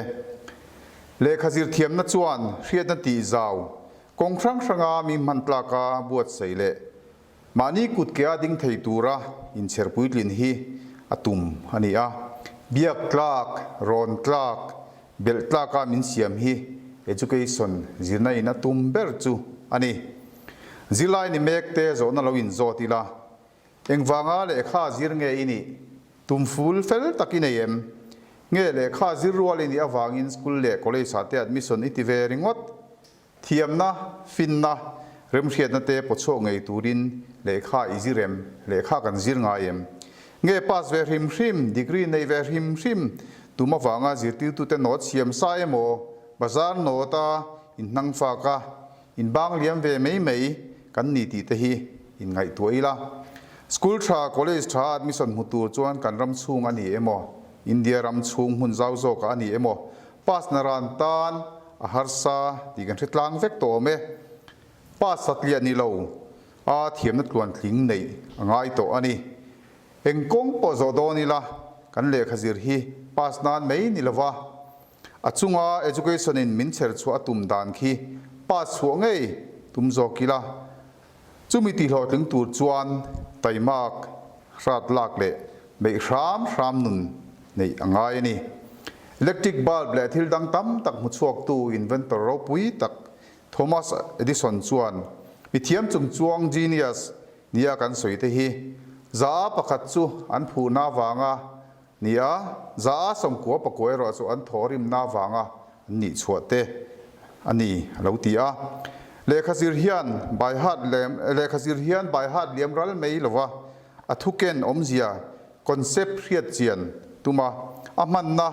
Lehkha zir thiamna chuan hriatna tih zau, kawng hrang hranga mi hman tlaka buatsaih leh Mahni kut ke a ding thei tura inchher puitlin hi a tum a ni a, biak tlak, rawn tlak, belh tlaka min siam hi education zirna in a tum ber chu a ni. Zirlai ni mek te zawhna lo inzawt ila, engvanga lehkha zir nge i nih? Tum ful fel tak i nei em? Nge lehkha zir rual i nih avangin school leh college ah te admission i ti ve ringawt? Thiamna, finna, remhriatna te pawchhuak ngei turin lehkha i zir em? Lehkha kan zir ngai em? Nge pass ve hrim hrim, degree nei ve hrim hrim, tum avanga zirtirtute note siam sa emaw, bazar note a. inhnangfak a, inbang liam ve mai mai kan ni tih te hi inngaihtuah ila. School tha, college tha admission hmu tur chuan kan ram chhung a ni emaw, India ram chhung hmun zau zawkah a ni emaw, pass na ran tan a harsa tih kan hre tlang vek tawh awm e. Pass satliah ni lo a thiamna tluantling neih a ngai tawh a ni. Eng kawng pawh zawh dawn ila kan lehkha zir hi pass nan mai ni lova, a chunga education in min chher chhuah a tum dan khi pass chhuah ngei tum zawk ila, chumi tihhlawhtling tur chuan taimak, hrat lak leh beih hram hram nun neih a ngai a ni. Electric bulb leh thil dang tam tak hmuchhuaktu inventor ropui tak Thomas Edison chuan mithiam chungchuang genius nia kan sawi te hi za a pakhat chu an phuhna avanga ni a, za a sawmkua pakua erawh chu an thawhrimna avanga an nih chhuah te a ni a lo ti a. Lehkha zir hian by heart lem lehkha zir hian by heart liam ral mai lova a thuken awmzia concept hriat chian tum a, a hmanna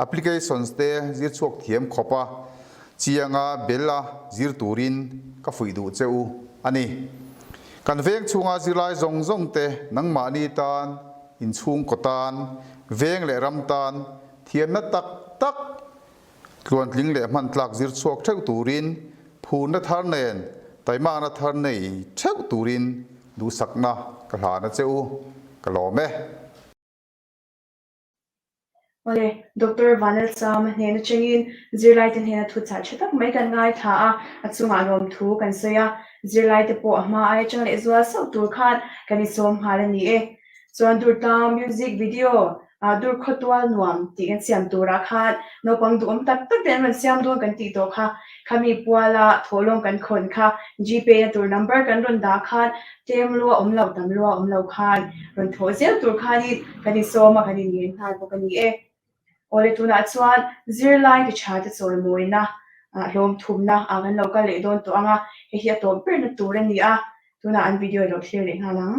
applications te zir chhuak thiam khawp a Chianga bel a zir turin ka fuih duh che u a ni. Kan veng chhunga zirlai zawng zawng te nangmahni tan, inchhungkaw tan, veng leh ram tan thiamna tak tak tluantling leh hman tlak zir chhuak theuh turin phurna thar nen taimakna thar nei theuh turin duhsakna ka hlan a che u. Ka lawm e. Awle, Doctor Vanlalsama hnen atangin zirlaite hnena thu chah tha tak mai kan ngaithla a, a chungah lawmthu kan sawi a, zirlaite pawh a hma ai atang leh zual sauh tur khan kan insawm nghal a ni e. Chuan Durtlang music video ah dur khawtual nuam tih kan siam turah khan naupang duhawm tak tak te an rawn siam dawn kan tih tawh kha, khami puala thawhlawm kan khawn kha Gpay na tur number kan rawn dah khan Tlem lua awm lo, tam lua awm lo khan rawn thawh zel tur khanin kan insawm a, kan inngen nghal bawk a ni e. Awle tunah chuan zirlai ti tha te chawimawina hlawm thumna ah kan lo kal leh dawn tawh ang a, hei hi a tawp berna tur a ni a, tunah an video i lo thlir leh nghal ang.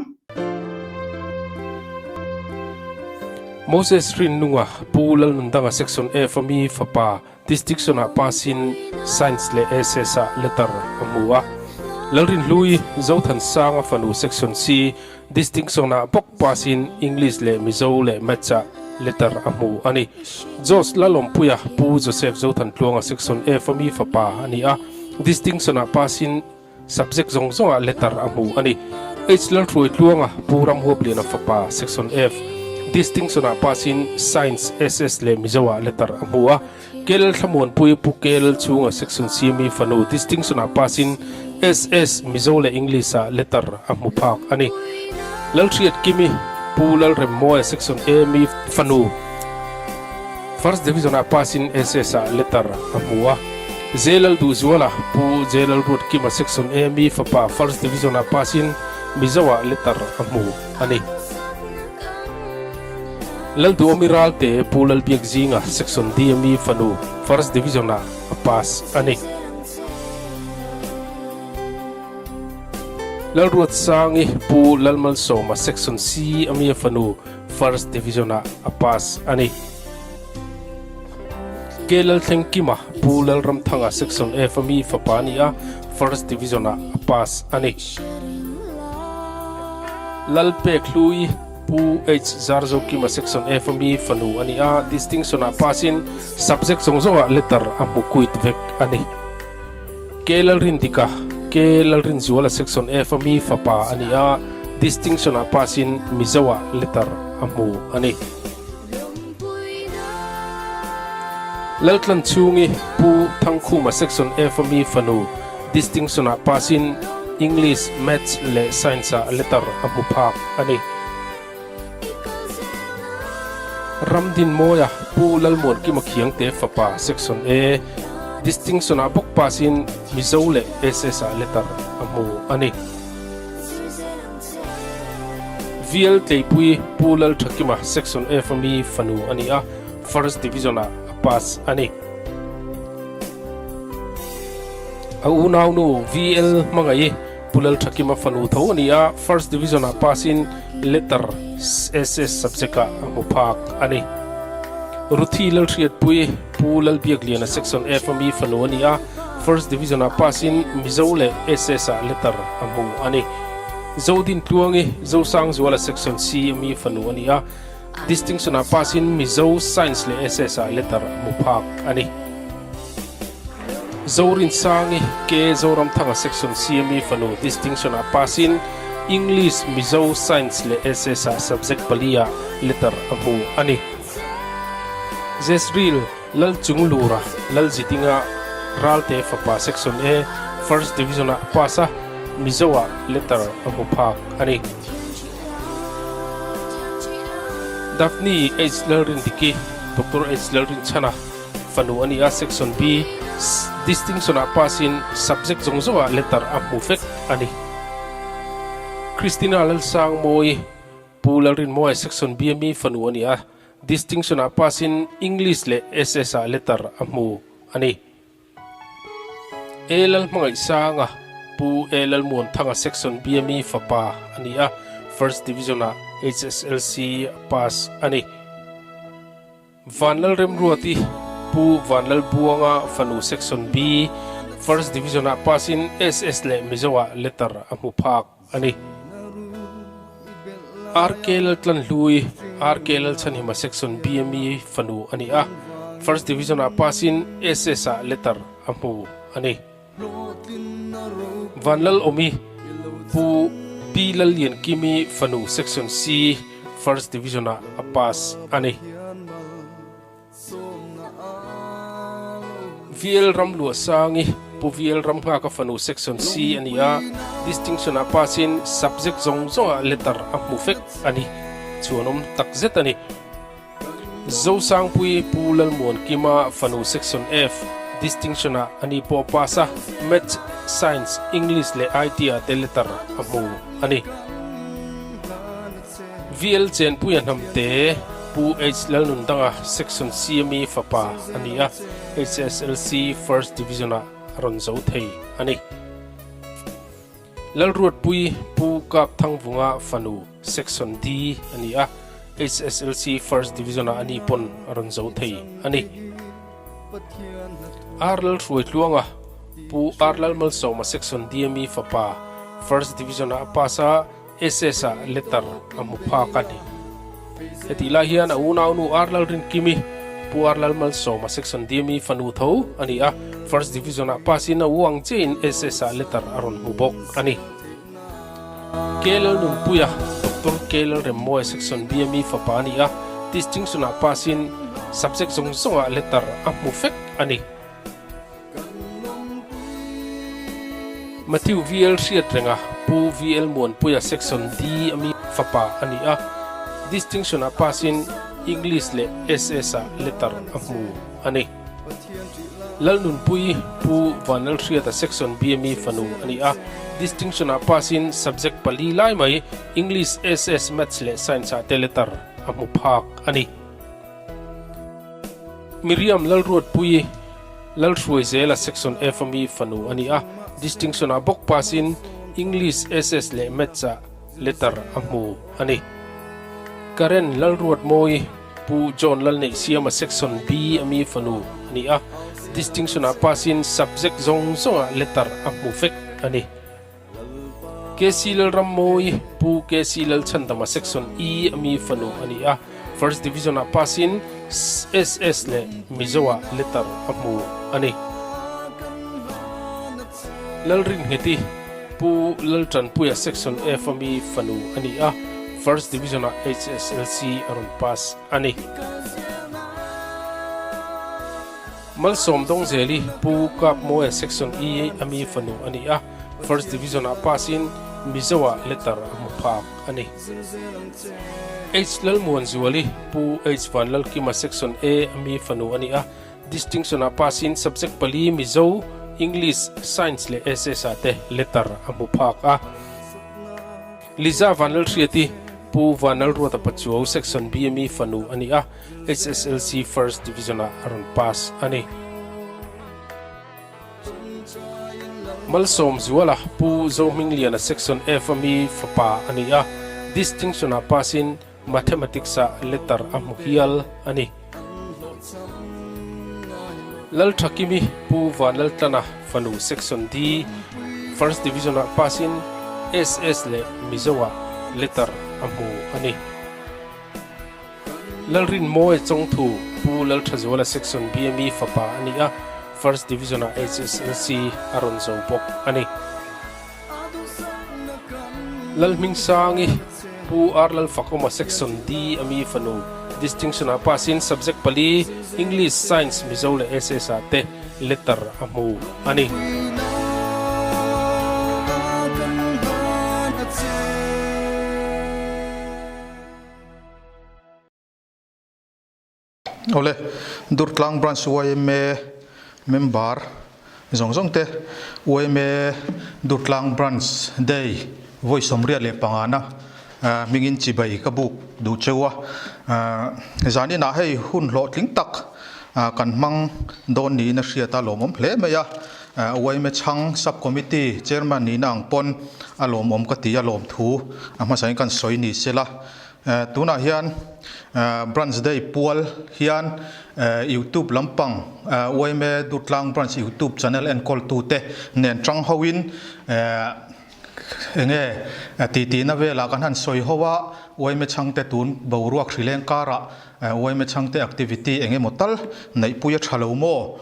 Moses Rinnunga Pu Lalnundanga Section F a mi fapa Distinction ah pass in Science leh SS ah letter a hmu a. Lalrinhlui Zothansanga fanu Section C Distinction ah bawk pass in English leh Mizo leh Maths ah letter a hmu a ni. Jos Lalawmpuia Pu Joseph Zothantluanga Section F a mi fapa a ni a, Distinction ah pass in Subject zawng zawngah letter a hmu a ni. H Lalhruaitluanga Pu Ramhuapliana fapa Section F Distinction-ah pass-in Science, SS leh Mizo-ah letter a hmu a. Kel Thlamuanpui Pu Kel chhunga Section C mi fanu Distinction-ah pass-in SS, Mizo leh English-ah letter a hmu phak a ni. Lalhriat Kimi Pu Lalremmawia Section A mi fanu First Division-ah pass-in SS-ah letter a hmu a. J Lalduhzuala, Pu J Lalruatkima Section A mi fapa First Division-ah pass-in Mizo-ah letter a hmu a ni. Lalduhawmi Ralte, Pu Lalbiakzinga Section D mi fanu First Division-ah a pass a ni. Lalruatsangi, Pu Lalmalsawma Section C a mi fanu First Division-ah a pass a ni. K Lalthlengkima, Pu Lalramthanga Section F a mi fapa a ni a, First Division-ah a pass a ni. Lalpekhlui, Pu H Zarzokima Section F a mi fanu a ni a, Distinction-ah pass-in subject zawng zawngah letter a hmu kuit vek a ni. K Lalrindika, K Lalrinzuala Section F a mi fapa a ni a, Distinction-ah pass-in Mizo-ah letter a hmu a ni. Laltlan chhungi Pu Thangkhuma Section F a mi fanu Distinction-ah pass-in English, Maths leh Science-ah letter a hmu phak a ni. Ramdinmawia Pu Lalmuankima Khiangte fapa Section A Distinction-ah bawk pass-in Mizo leh SS-ah letter a hmu a ni. VL Tleipui Pu Lalthakima Section F a mi fanu a ni a, First Division-ah a pass a ni. A unaunu VL Hmangaih Pu Lalthakima fanu tho a ni a, First Division-ah pass-in Letter SS subject-ah a hmu phak a ni. Ruthi Lalhriatpui Pu Lalbiakliana Section F a mi fanu a ni a. First Division ah pass in Mizo leh SS ah letter a hmu a ni. Zodintluangi, Zosangzuala Section C ami fanu a ni a, Distinction ah pass in Mizo, Science leh SS ah letter a hmu phak a ni. Zorinsangi, K Zoramthanga Section C ami fanu Distinction ah pass in English, Mizo, Science leh SS ah subject pali ah letter a hmu a ni. Zesril, Lalchunglura, Lalzitinga, Ralte fapa Section A, First Division ah a pass a, Mizo ah letter a hmu phak a ni. Daphne H Lalrindiki, Doctor H Lalrinchhana fanu a ni a, Section B, Distinction ah pass in subject zawng zawng ah letter a hmu vek a ni. Christina Lalsangmawi, Pu Lalrinmawia Section B ami fanu a ni a, Distinction ah pass in English leh SS ah letter a hmu a ni. A Lalhmangaihsanga, Pu A Lalmuanthanga Section B ami fapa a ni a, First Division ah HSLC a pass a ni. Vanlalremruati, Pu Vanlalbuanga fanu Section B, First Division ah pass in SS leh Mizo ah letter a hmu phak. a ni. RK Laltlanhlui, RK Lalchhanhima Section BME fanu a ni a, First Division ah pass in SS ah letter a hmu a ni. Vanlal Awmi, Pu P Lalliankimi fanu Section C First Division ah a pass a ni. VL Ramluahsangi, Pu VL Ramnghaka fanu Section C a ni a, Distinction ah pass in subject zawng zawng ah letter a hmu vek a ni. Chhuanawm tak zet a ni. Zosangpui Pu Lalmuankima fanu Section F, Distinction ah a ni pawh pass a, Maths, Science, English leh IT ah te letter a hmu a ni. VL Chenpuia Hnamte, Pu H Lalnundanga, Section CME fapa a ni a, HSLC First Division-ah a rawn zo thei a ni. Lalruatpui, Pu Kap Thangvunga fanu, Section D a ni a, HSLC First Division-ah a ni pawn a rawn zo thei a ni. R Lalhruaitluanga, Pu R Lalmalsawma, Section D ami fapa, First Division-ah a pass a, SS ah letter a hmu phak a ni. Hetih lai hian a unaunu R Lalrinkimi, Pu R Lalmalsawma Section DME fanu tho a ni a, First Division ah pass in a u ang chiahin SS ah letter a rawn hmu bawk a ni. K Lalnunpuia, Doctor K Lalremmawia Section BME fapa a ni a, Distinction ah pass in subject zawng zawng ah letter a hmu vek a ni. Matthew VL Hriatrenga, Pu VL Muanpuia Section D ami fapa a ni a, Distinction ah pass in English leh SS ah letter a hmu a ni. Lalnunpui, Pu Vanlalhriata Section B ami fanu a ni a, Distinction ah pass in subject pali lai mai English, SS, Maths leh Science ah te letter a hmu phak a ni. Miriam Lalruatpuii, Lalhruaizela Section F ami fanu a ni a, Distinction ah bawk pass in English, SS leh Maths ah letter a hmu a ni. Karen Lalruatmawii, Pu John Lalneihsiama Section B ami fanu a ni a, Distinction ah pass in subject zawng zawng ah letter a hmu vek a ni. KC Lalrammawi, Pu KC Lalchhandama Section E ami fanu a ni a, First Division ah pass in SS leh Mizo ah letter a hmu a ni. Lalringheti, Pu Laltanpuia Section F ami fanu a ni a, First Division ah HSLC a rawn pass a ni. Malsawm Dawngzeli, Pu Kapmawia Section E ami fanu a ni a, First Division ah pass in Mizo ah letter a hmu phak a ni. H Lalmuanzuali, Pu H Vanlalkima Section A ami fanu a ni a, Distinction ah pass in Subject pali Mizo, English, Science leh SS ah te letter a hmu phak a. Liza Vanlalhriati, Pu Vanlalruata Pachuau Section B ami fanu a ni a, HSLC First Division ah a rawn pass a ni. Malsawmzuala, Pu Zohmingliana Section F ami fapa a ni a, Distinction ah pass in Mathematics ah letter a hmu hial a ni. Lalthakimi, Pu Vanlaltlana. fanu Section D First Division-ah pass-in SS leh Mizo-ah letter a hmu a ni. Lalrinmawia Chawngthu Pu Lalthazuala Section B ami fapa a ni a, First Division-ah HSLC a rawn zo bawk a ni. Lalhmingsangi Pu R Lalfakawma Section D ami fanu Distinction-ah pass-in Subject pali English, Science, Mizo leh SS-ah te letter a hmu a ni. Awle, Durtlang Branch yma member zawng zawng te yma Durtlang Branch Day vawi 85 na hmingin chibai ka buk duh cheu a. Zan inah hei hun hlawhtling tak kan hmang dawn niin a hriat a lawmawm hle mai a. Yma chhang Sub Committee Chairman nihna ang pawn a lawmawm ka ti a lawmthu a hmasain kan sawi ni sela. Tunah hian Branch Day pual hian YouTube lampang yma Durtlang Branch YouTube channel enkawltute nen tang hoin enge titi-na velah kan han sawi ho a, yma chhangte tun boruak hrileng karah yma chhangte activity eng emaw tal neihpui a tha lo maw?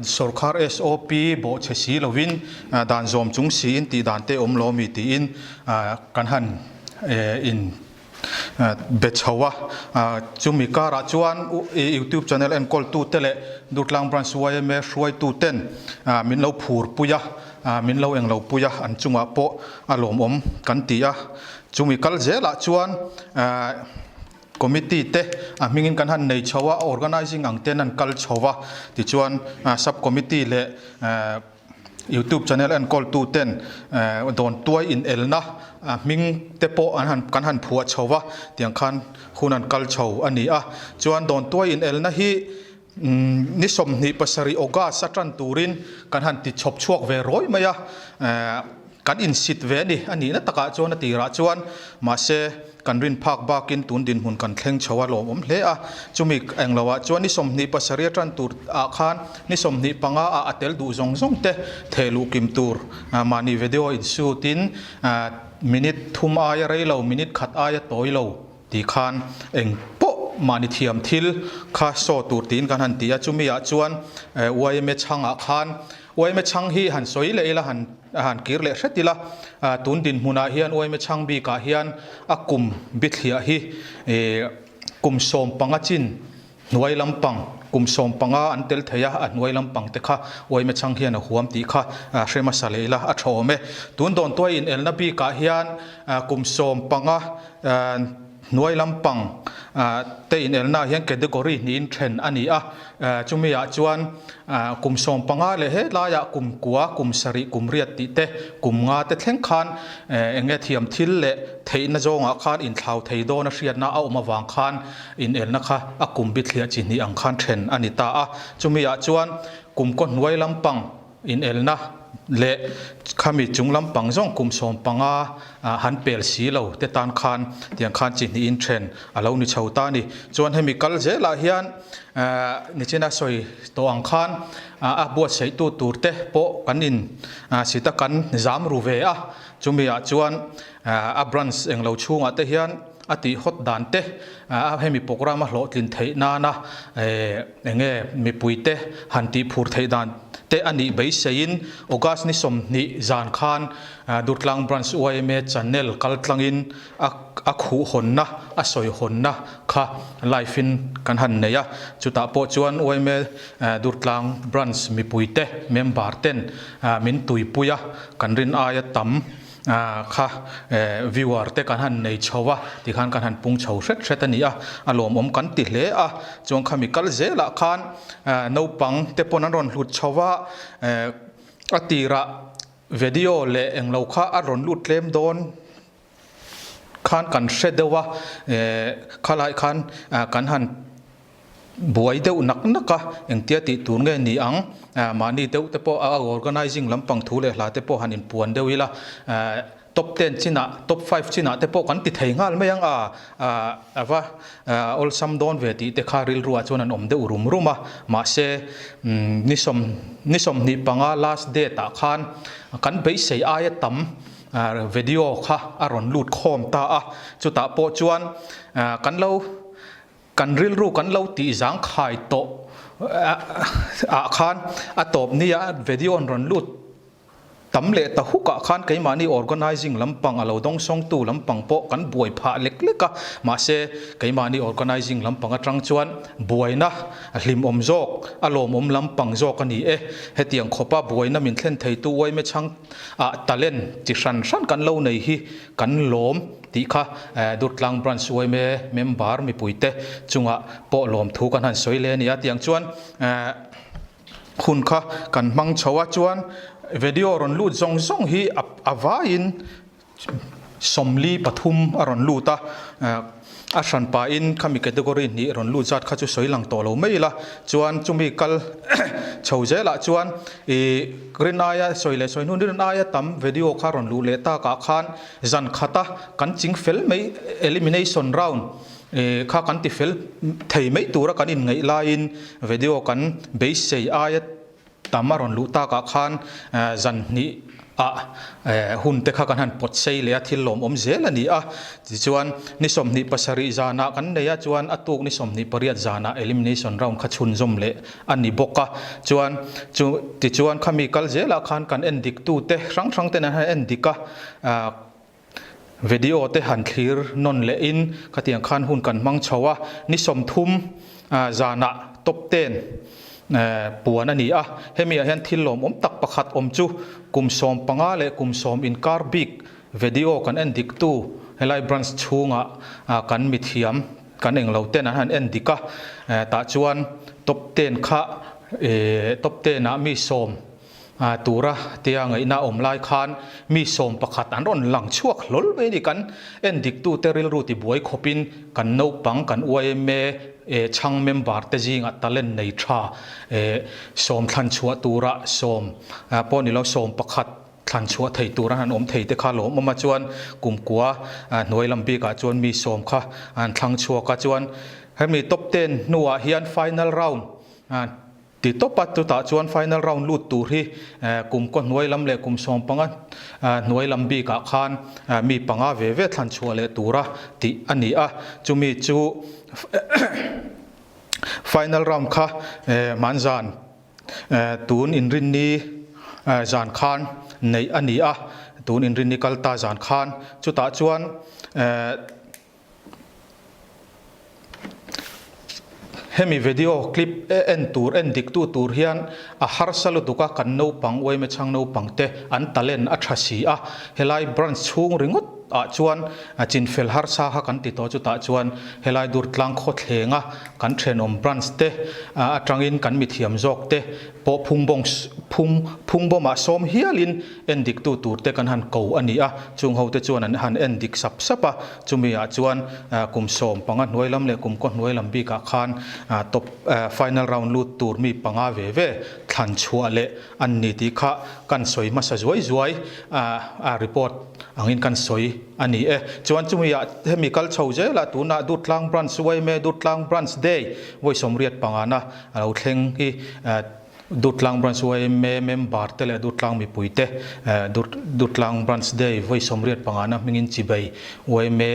Sorkar SOP bawhchhe si lovin dan zawm chung siin tih dan te awm lo mi tiin kan han in be chho a, chumi karah chuan YouTube channel enkawl tute leh Durtlang Branch yma hruaitu ten min lo phur pui a, min lo englo pui a, an chungah pawh a lawmawm kan ti a, chumi kal zelah chuan Committee te a hmingin kan han nei chho a, organising ang ten an kal chho a, tichuan sub committee leh YouTube channel enkawl tu ten dawn tuai in elna hming te pawh an han kan han phuah chho a, tiang khan hun an kal chho a ni a. Chuan dawn tuai in elna hi ni 27 August a tan turin kan han ti chhawp chhuak ve rawi mai a. Kan insit ve a ni, a nihna takah chuan a tirah chuan mahse kan rin phak bakin tun dinhmun kan thleng chho a lawmawm hle a, chumi engloah chuan ni 27 atan tur ah khan ni 25 ah a tel duh zawng zawng te theh luh kim tur mahni video in shoot in minute thum aia rei lo minute khat aia tawi lo ti khan eng pawh mahni thiam thil kha saw tur tiin kan han ti a, chumi ah chuan yma chhangah khan yma chhang hi han sawi leh ila han A han kir leh hret ila, tun dinhmunah hian Uaime chhang bikah hian a kum bithliah hi kum 15 chin hnuai lampang, kum 15 an tel thei a, a hnuai lampang te kha Uaime chhang hian a huam tih kha hre hmasa leh ila a tha awm e. Tun dawntuai inelna bikah hian kum 15 Hnuai lampang te inelnaah hian category hnihin then a ni a, chumiah chuan kum 15 leh helaiah kum kua, kum sarih, kum riat tih te, kum nga te thleng khan eng nge thiam thil leh theihna zawngah khan inthlau thei dawn a hriatna a awm avang khan inelna kha a kum bithliah chi hnih ang khan then a ni ta a, chumiah chuan kum kaw hnuai lampang Inelna leh khami chung lampang zawng kum 15 han pel si lo te tan khan tiang khan chi hnihin then a lo ni chho ta a ni. Chuan hemi kal zelah hian nichina sawi tawh ang khan a buatsaihtu tur te pawh kan in sita kan zam ru ve a, chumi ah chuan a branch englo chhungah te hian a tih hawt dan te, a hemi program a hlawhtlin theih nana enge mipui te han tih phur theih dan te a nih beiseiin August ni 20 zan khan Durtlang Branch yma channel kal tlangin a a khuh hawnna a sawi hawnna kha live in kan han nei a, chutah pawh chuan yma Durtlang Branch mipui te member ten min tuipui a, kan rin aia tam Kha viewer te kan han nei chho a, tikhan kan han pung chho hret hret a ni a, a lawmawm kan ti hle a, chuan khami kal zelah khan naupang te pawn an rawn hlut chho a, a tirah video leh englo kha a rawn lut tlem dawn khan kan hre deuh a, khalai khan kan han Buai deuh nak nak a, engtia tih tur nge ni ang? Mahni deuh te pawh a organizing lampang thu leh hla te pawh han inpuan deuh ila. Top ten chinah, top five chinah te pawh kan ti thei nghal mai ang a, a va awlsam dawn ve tih te kha rilruah chuan an awm deuh rum rum a. Mahse, ni sawm, ni 25 last date ah khan kan beisei aia tam video kha a rawn lut khawm ta a. Chutah pawh chuan kan lo Kan rilru kan lo tih zangkhai tawh ah khan a tawp nia video an rawn lut tam leh ta huk ah khan keimahni organizing lampang a lo dawngsawngtu lampang pawh kan buai phah lek lek a, mahse keimahni organizing lampang atang chuan buaina a hlimawm zawk, a lawmawm lampang zawk a ni e. Hetiang khawpa buaina min thlen theitu uaime chhang ah talent chi hran hran kan lo nei hi kan lawm. Tih kha Durtlang Branch yma member mipuite chungah pawh lawmthu kan han sawi leh a ni a, tiang chuan hun kha kan hmang chho a, chuan video rawn lut zawng zawng hi a vaiin 43 a rawn lut a, a hran pahin khami category hnih rawn lut zat kha chu sawi lang tawh lo mai ila, chuan chumi kal chho zelah chuan ih rin aia sawi leh sawi hnu rin aia tam video kha rawn luh leh takah khan Zan khata kan ching fel mai elimination round kha kan ti fel thei mai tura kan inngaih laiin video kan beisei aia tam a rawn luh takah khan zan hnih ah hun te kha kan han pawt sei leh a thil lawmawm zel a ni a. Tichuan ni 27 zanah kan nei a chuan a tuk ni 28 zanah elimination round kha chhunzawm leh a ni bawk a. Chuan chu tichuan khami kal zelah khan kan en dik tute hrang hrang ten an han en dik a. Video te han thlir nawn leh in khatiang khan hun kan hmang chho a, ni 30 zanah top ten puan a ni a, hemi ah hian thil lawmawm tak pakhat awm chu kum 15 leh kum 10 inkar bik video kan en dik tu helai branch chhungah kan mithiam kan englo ten an han en dik a, tah chuan top ten kha top ten ah mi 10 Tura tia ngaihna awm lai khan mi 11 an rawn lang chhuak hlawl mai a ni. Kan en diktute rilru ti buai khawpin kan naupang, kan yma chhang member te zingah talent nei tha 10 thlan chhuah tura 10 pawh ni lo 11 thlan chhuah thei tur an han awm thei te kha lawmawm a chuan kumkua hnuai lam bikah chuan mi 10 kha an thlang chhuak a chuan hemi top ten hnuah hian final round Ti tawp a, chutah chuan final round lut tur hi kum kaw hnuai lam leh kum 15 hnuai lam bikah khan mi panga ve ve thlan chhuah leh tura tih a ni a, chumi chu final round kha hmanzan tun inrinni zan khan neih a ni a, tun inrinni kal ta zan khan chutah chuan. Hemi video clip en tur en dik tu tur hian a harsa lutuk a kan naupang uaime chhang naupang te an talent a tha si a, helai branch chhung ringawt ah chuan chinfel harsa kha kan ti tawh chutah chuan helai Durtlang khawthlenga kan thenawm branch te atangin kan mithiam zawk te pawh phungbawng phung phungbawmah sawm hialin en dik tu tur te kan han ko a ni a, chung ho te chuan an han en dik sap sap a, chumi ah chuan kum 15 hnuai lam leh kum kaw hnuai lam bik ah khan top final round lut tur mi panga ve ve thlan chhuah leh an ni tih kha kan sawi hmasa zuai zuai a report angin kan sawi a ni e. Chuan chumi ah hemi kal chho zel ah tunah Durtlang Branch yma Durtlang Branch Day vawi 85 na a lo thleng hi Durtlang Branch yma member te leh Durtlang mipui te Durtlang Branch Day vawi 85 na hmingin chibei yma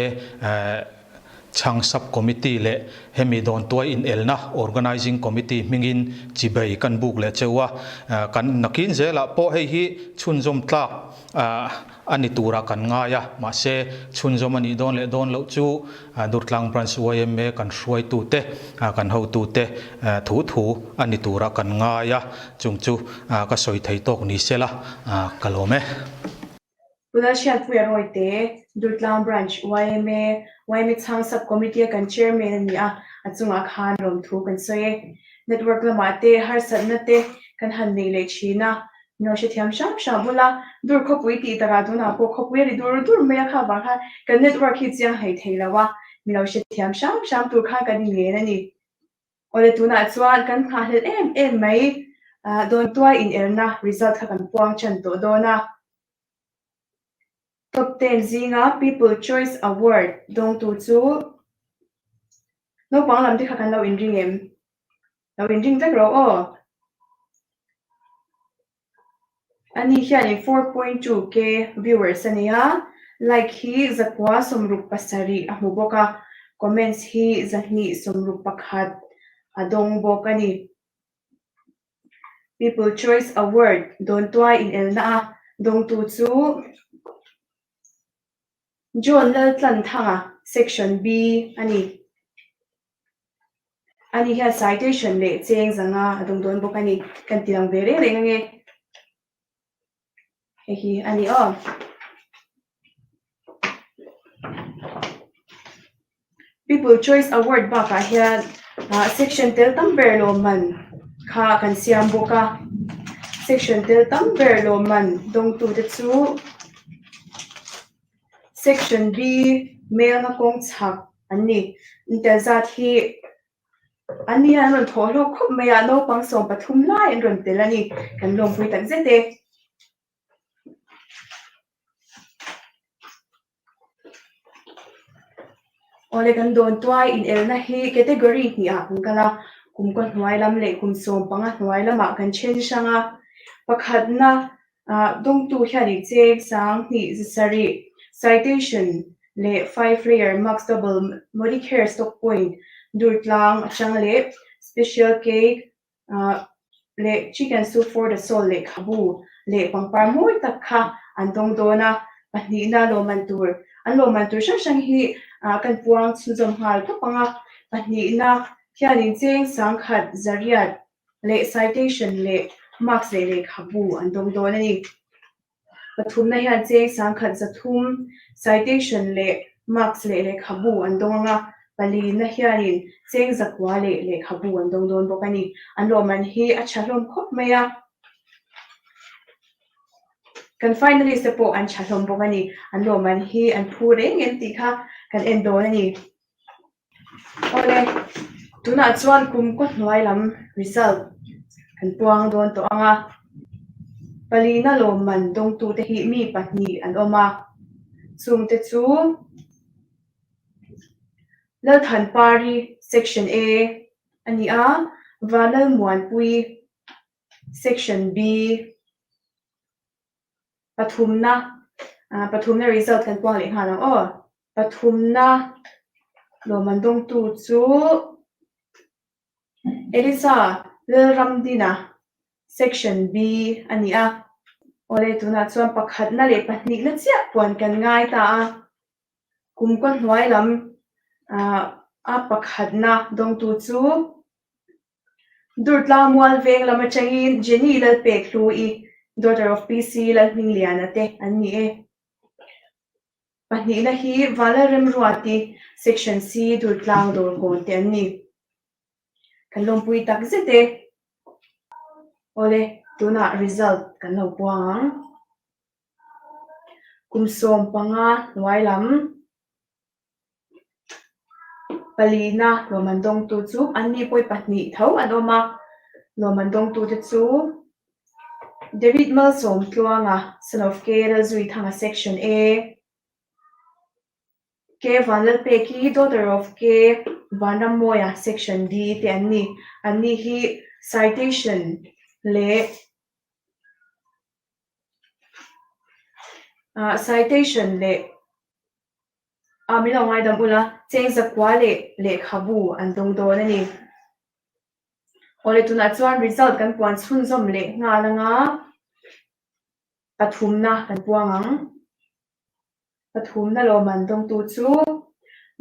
chhang Sub Committee leh hemi dawntuai inelna Organising Committee hmingin chibei kan buk leh cheu a, kan nakin zelah pawh hei hi chhunzawm tlak a ni turah kan ngai a, mahse chhunzawm a nih dawn leh dawn loh chu Durtlang Branch yma kan hruaitute, kan hotute thu thu a ni turah kan ngai a, chung chu ka sawi thei tawk ni se la, ka lawm e. Pula Hriatpuia Rawite, Durtlang Branch yma, yma Chhang Sub Committee a kan Chairman a ni a, a chungah khan lawmthu kan sawi e. Network lamah te harsatna te kan han nei leh thin a, Min rawn hrethiam hram hram ula, dur khawpui tih takah tunah pawh khawpui a ri dur dur mai a, kha vang khan kan network hi chiang hlei thei lo a, min lo hrethiam hram hram tur khan kan inngen a ni. Awle tunah chuan kan nghahhlelh em em mai, dawntuai inerna result kha kan puang ṭan tawh dawn a. Top ten zinga People Choice Award dawngtu chu naupang lam te kha kan lo inring em? Lo inring vek rawh aw. Ani hianin 4.2k viewers a nei a, like hi zakua 67 a hmu bawk a, comments hi 261 a dawng bawk a ni. People Choice Award dawntuai inelna a dawngtu chu John Laltlanthanga, Section B a ni. Ani hian citation leh cheng zanga a dawng dawn bawk a ni. Kan ti lang ve reng reng ange. Hei hi a ni aw. People Choice Award bakah hian section tel tam ber lawmman kha kan siam bawk a. Section tel tam ber lawmman dawngtute chu Section B Melna kawng chhak an ni. Intel zat hi an ni hian an rawn thawh hlawk khawp mai a, naupang 13 lai an rawn tel a ni. Kan lawmpui tak zet e. Awle kan dawn tuai inelna hi category hnihah kan kal a, kum kaw hnuai lam leh kum 15 hnuai lamah kan then hrang a. Pakhatna ah dawngtu hian i cheng 2700 citation leh five layer max double Modicare stock point Durtlang atang leh special cake leh Chicken Soup for the Soul lehkhabu leh pangpar mawi tak kha an dawng dawn a, pahnihna lawmman tur an lawmman tur hrang hrang hi kan puang chhunzawm nghal tawp ang a, pahnihna hianin cheng 1100 leh citation leh marks leh lehkhabu an dawng dawn a ni. Pathumna hian cheng 1300 citation leh marks leh lehkhabu an dawng ang a, palina hianin cheng 900 leh lehkhabu an dawng dawn bawk a ni. An lawmman hi a tha hlawm khawp mai a. Kan finalist te pawh an tha hlawm bawk a ni. An lawmman hi an phu reng em tih kha kan en dawn a ni. Awle, tunah chuan kum kaw hnuai lam result kan puang dawn tawh ang a. Palina lawmman dawngtute hi mi pahnih an awm a, chungte chu Lalthanpari Section A a ni a, Vanlalmuanpui Section B. Pathumna, pathumna result kan puang leh nghal ang aw. Pathumna lawmman dawngtu chu Elisa Lalramdina, Section B a ni a. Awle tunah chuan pakhatna leh pahnihna chiah puan kan ngai ta a. Kum kaw hnuai lam a pakhatna dawngtu chu Durtlang Mual veng lam atangin Jenny Lalpekhlui, daughter of PC Lalhmingliana te an ni e. Pahnihna hi Vanlalremruati, Section C, Durtlang Dawrkawn te an ni. Kan lawmpui tak zet e. Awle, tunah result kan lo puang ang. Kum 15 hnuai lam palina lawmman dawngtu chu an ni pawi pahnih tho an awm a, lawmman dawngtute chu David Malsawmtluanga, son of K Lalzuithanga Section A, K Vanlalpeki, daughter of K Vanrammawia Section D te an ni. An ni hi citation leh citation leh A min lo ngaidam ula, cheng zakua leh lehkhabu an dawng dawn a ni. Awle tunah chuan result kan puan chhunzawm leh nghal anga pathumna kan puang ang. Pathumna lawmman dawngtu chu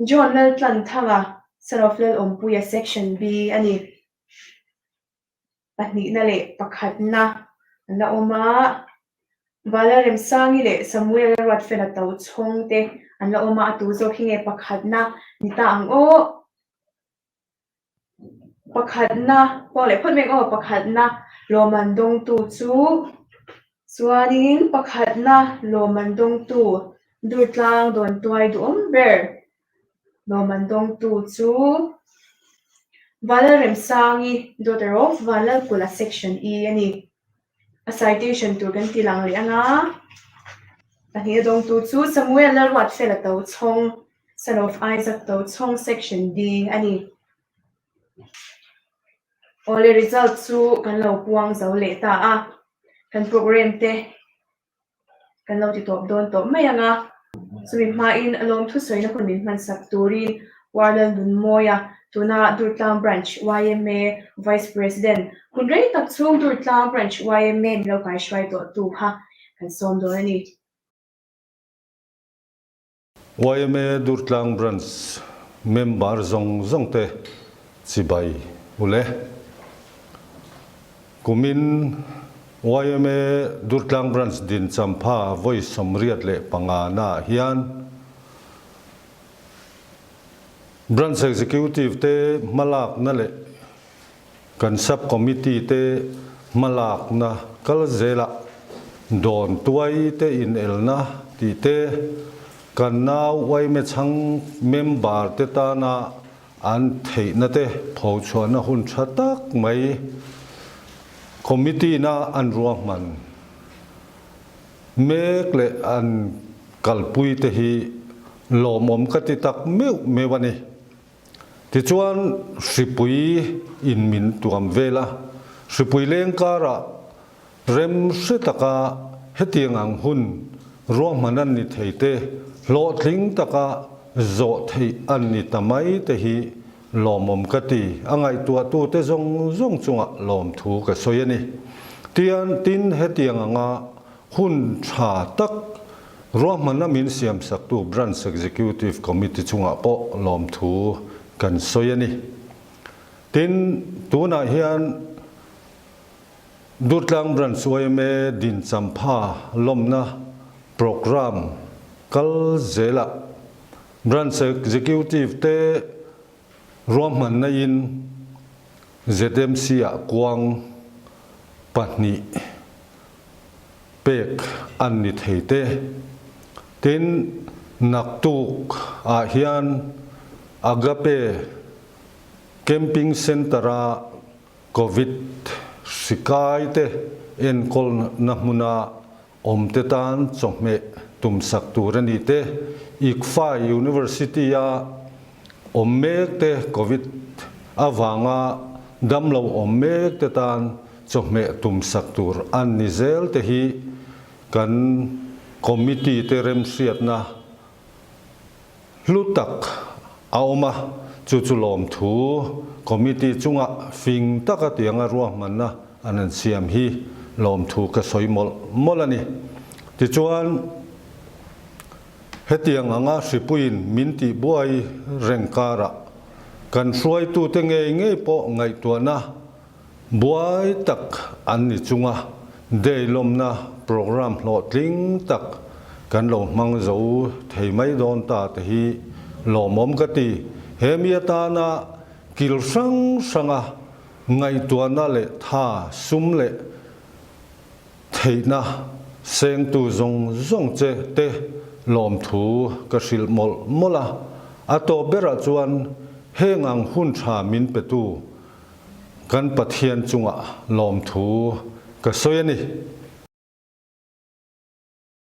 John Laltlanthanga, son of Lalawmpuia Section B a ni. Pahnihna leh pakhatna an la awm a, Vala Remsangi leh Samuel-a Ruatfela to chhawng te an la awm a, a tu zawk hi nge pakhatna ni ta ang aw? Pakhatna, pawh leh phawt mai aw, pakhatna lawmman dawngtu chu chuanin pakhatna lawmman dawngtu Durtlang Dawntuai duhawm ber Lawmman dawngtu chu Vanlalremsangi, daughter of Vanlalkula Section E a ni. A citation tur kan ti lang leh ang a. Pahnihna dawngtu chu Samuel Lalruatfela Tochhawng, son of Isaac Tochhawng, Section D a ni. Awle result chu kan lo puang zo leh ta a, kan programme te kan lo ti tawp dawn tawh mai ang a. Chumi hmain lawmthu sawina hun min hmansak turin Warlal Nunmawia, tuna Durtlang Branch yma Vice President, hun rei tak chhung Durtlang Branch yma min lo kaihruai tawhtu kha kan sawm dawn a ni. Yma Durtlang Branch member zawng zawng te chibai u le. Kumin yma Durtlang Branch din champha vawi 85 naah hian Branch Executive te hmalakna leh Kan Sub Committee te hmalakna kal zelah dawn tuai te inelna tih te, kan nau uaime chhang member te tana an theihna te phochhuahna hun tha tak mai Committee na an ruahman mek leh an kalpui te hi lawmawm ka ti tak meuh meuh a ni. Tichuan, hripui in min tuam vel a, hripui leng karah rem hre taka hetiang ang hun ruahman an ni thei te, hlawhtling taka zawh theih an ni ta mai te hi lawmawm ka ti. A ngaihtuahtute zawng zawng chungah lawmthu ka sawi a ni. Tian, tin hetiang anga hun tha tak Ruahmanna min siamsaktu Branch Executive Committee chungah pawh lawmthu kan sawi a ni. Tin, tunah hian Durtlang Branch yma din champha lawmna programme kal zelah Branch Executive te Ruahmanna in ZMC ah kuang pahnih pek an ni thei te. Tin, naktuk ah hian Agape Camping Centre a Covid hri kai te enkawlna hmuna Awmte tan chawhmeh tumsak tur a ni te, ICFAI University-a awm mek te Covid avanga damlo awm mek te tan chawhmeh tumsak tur an ni zel te hi kan committee te remhriatna Hlu tak a awm a, chu chu lawmthu committee chunga fing taka tianga ruahmanna an an siam hi lawmthu ka sawi mawlh mawlh a ni. Tichuan, hetiang anga hripuiin min tihbuai reng karah kan hruaitute ngei ngei pawh ngaihtuahna Buai tak an ni chunga deilawmna programme hlawhtling tak kan lo hmang zo thei mai dawn ta te hi lawmawm ka ti. He mi atana kil hrang hranga ngaihtuahna leh tha sum leh theihna sengtu zawng zawng che te lawmthu ka hrilh mawlh mawlh a. A tawp berah chuan heng ang hun tha min petu Kan Pathian chungah lawmthu ka sawi a ni.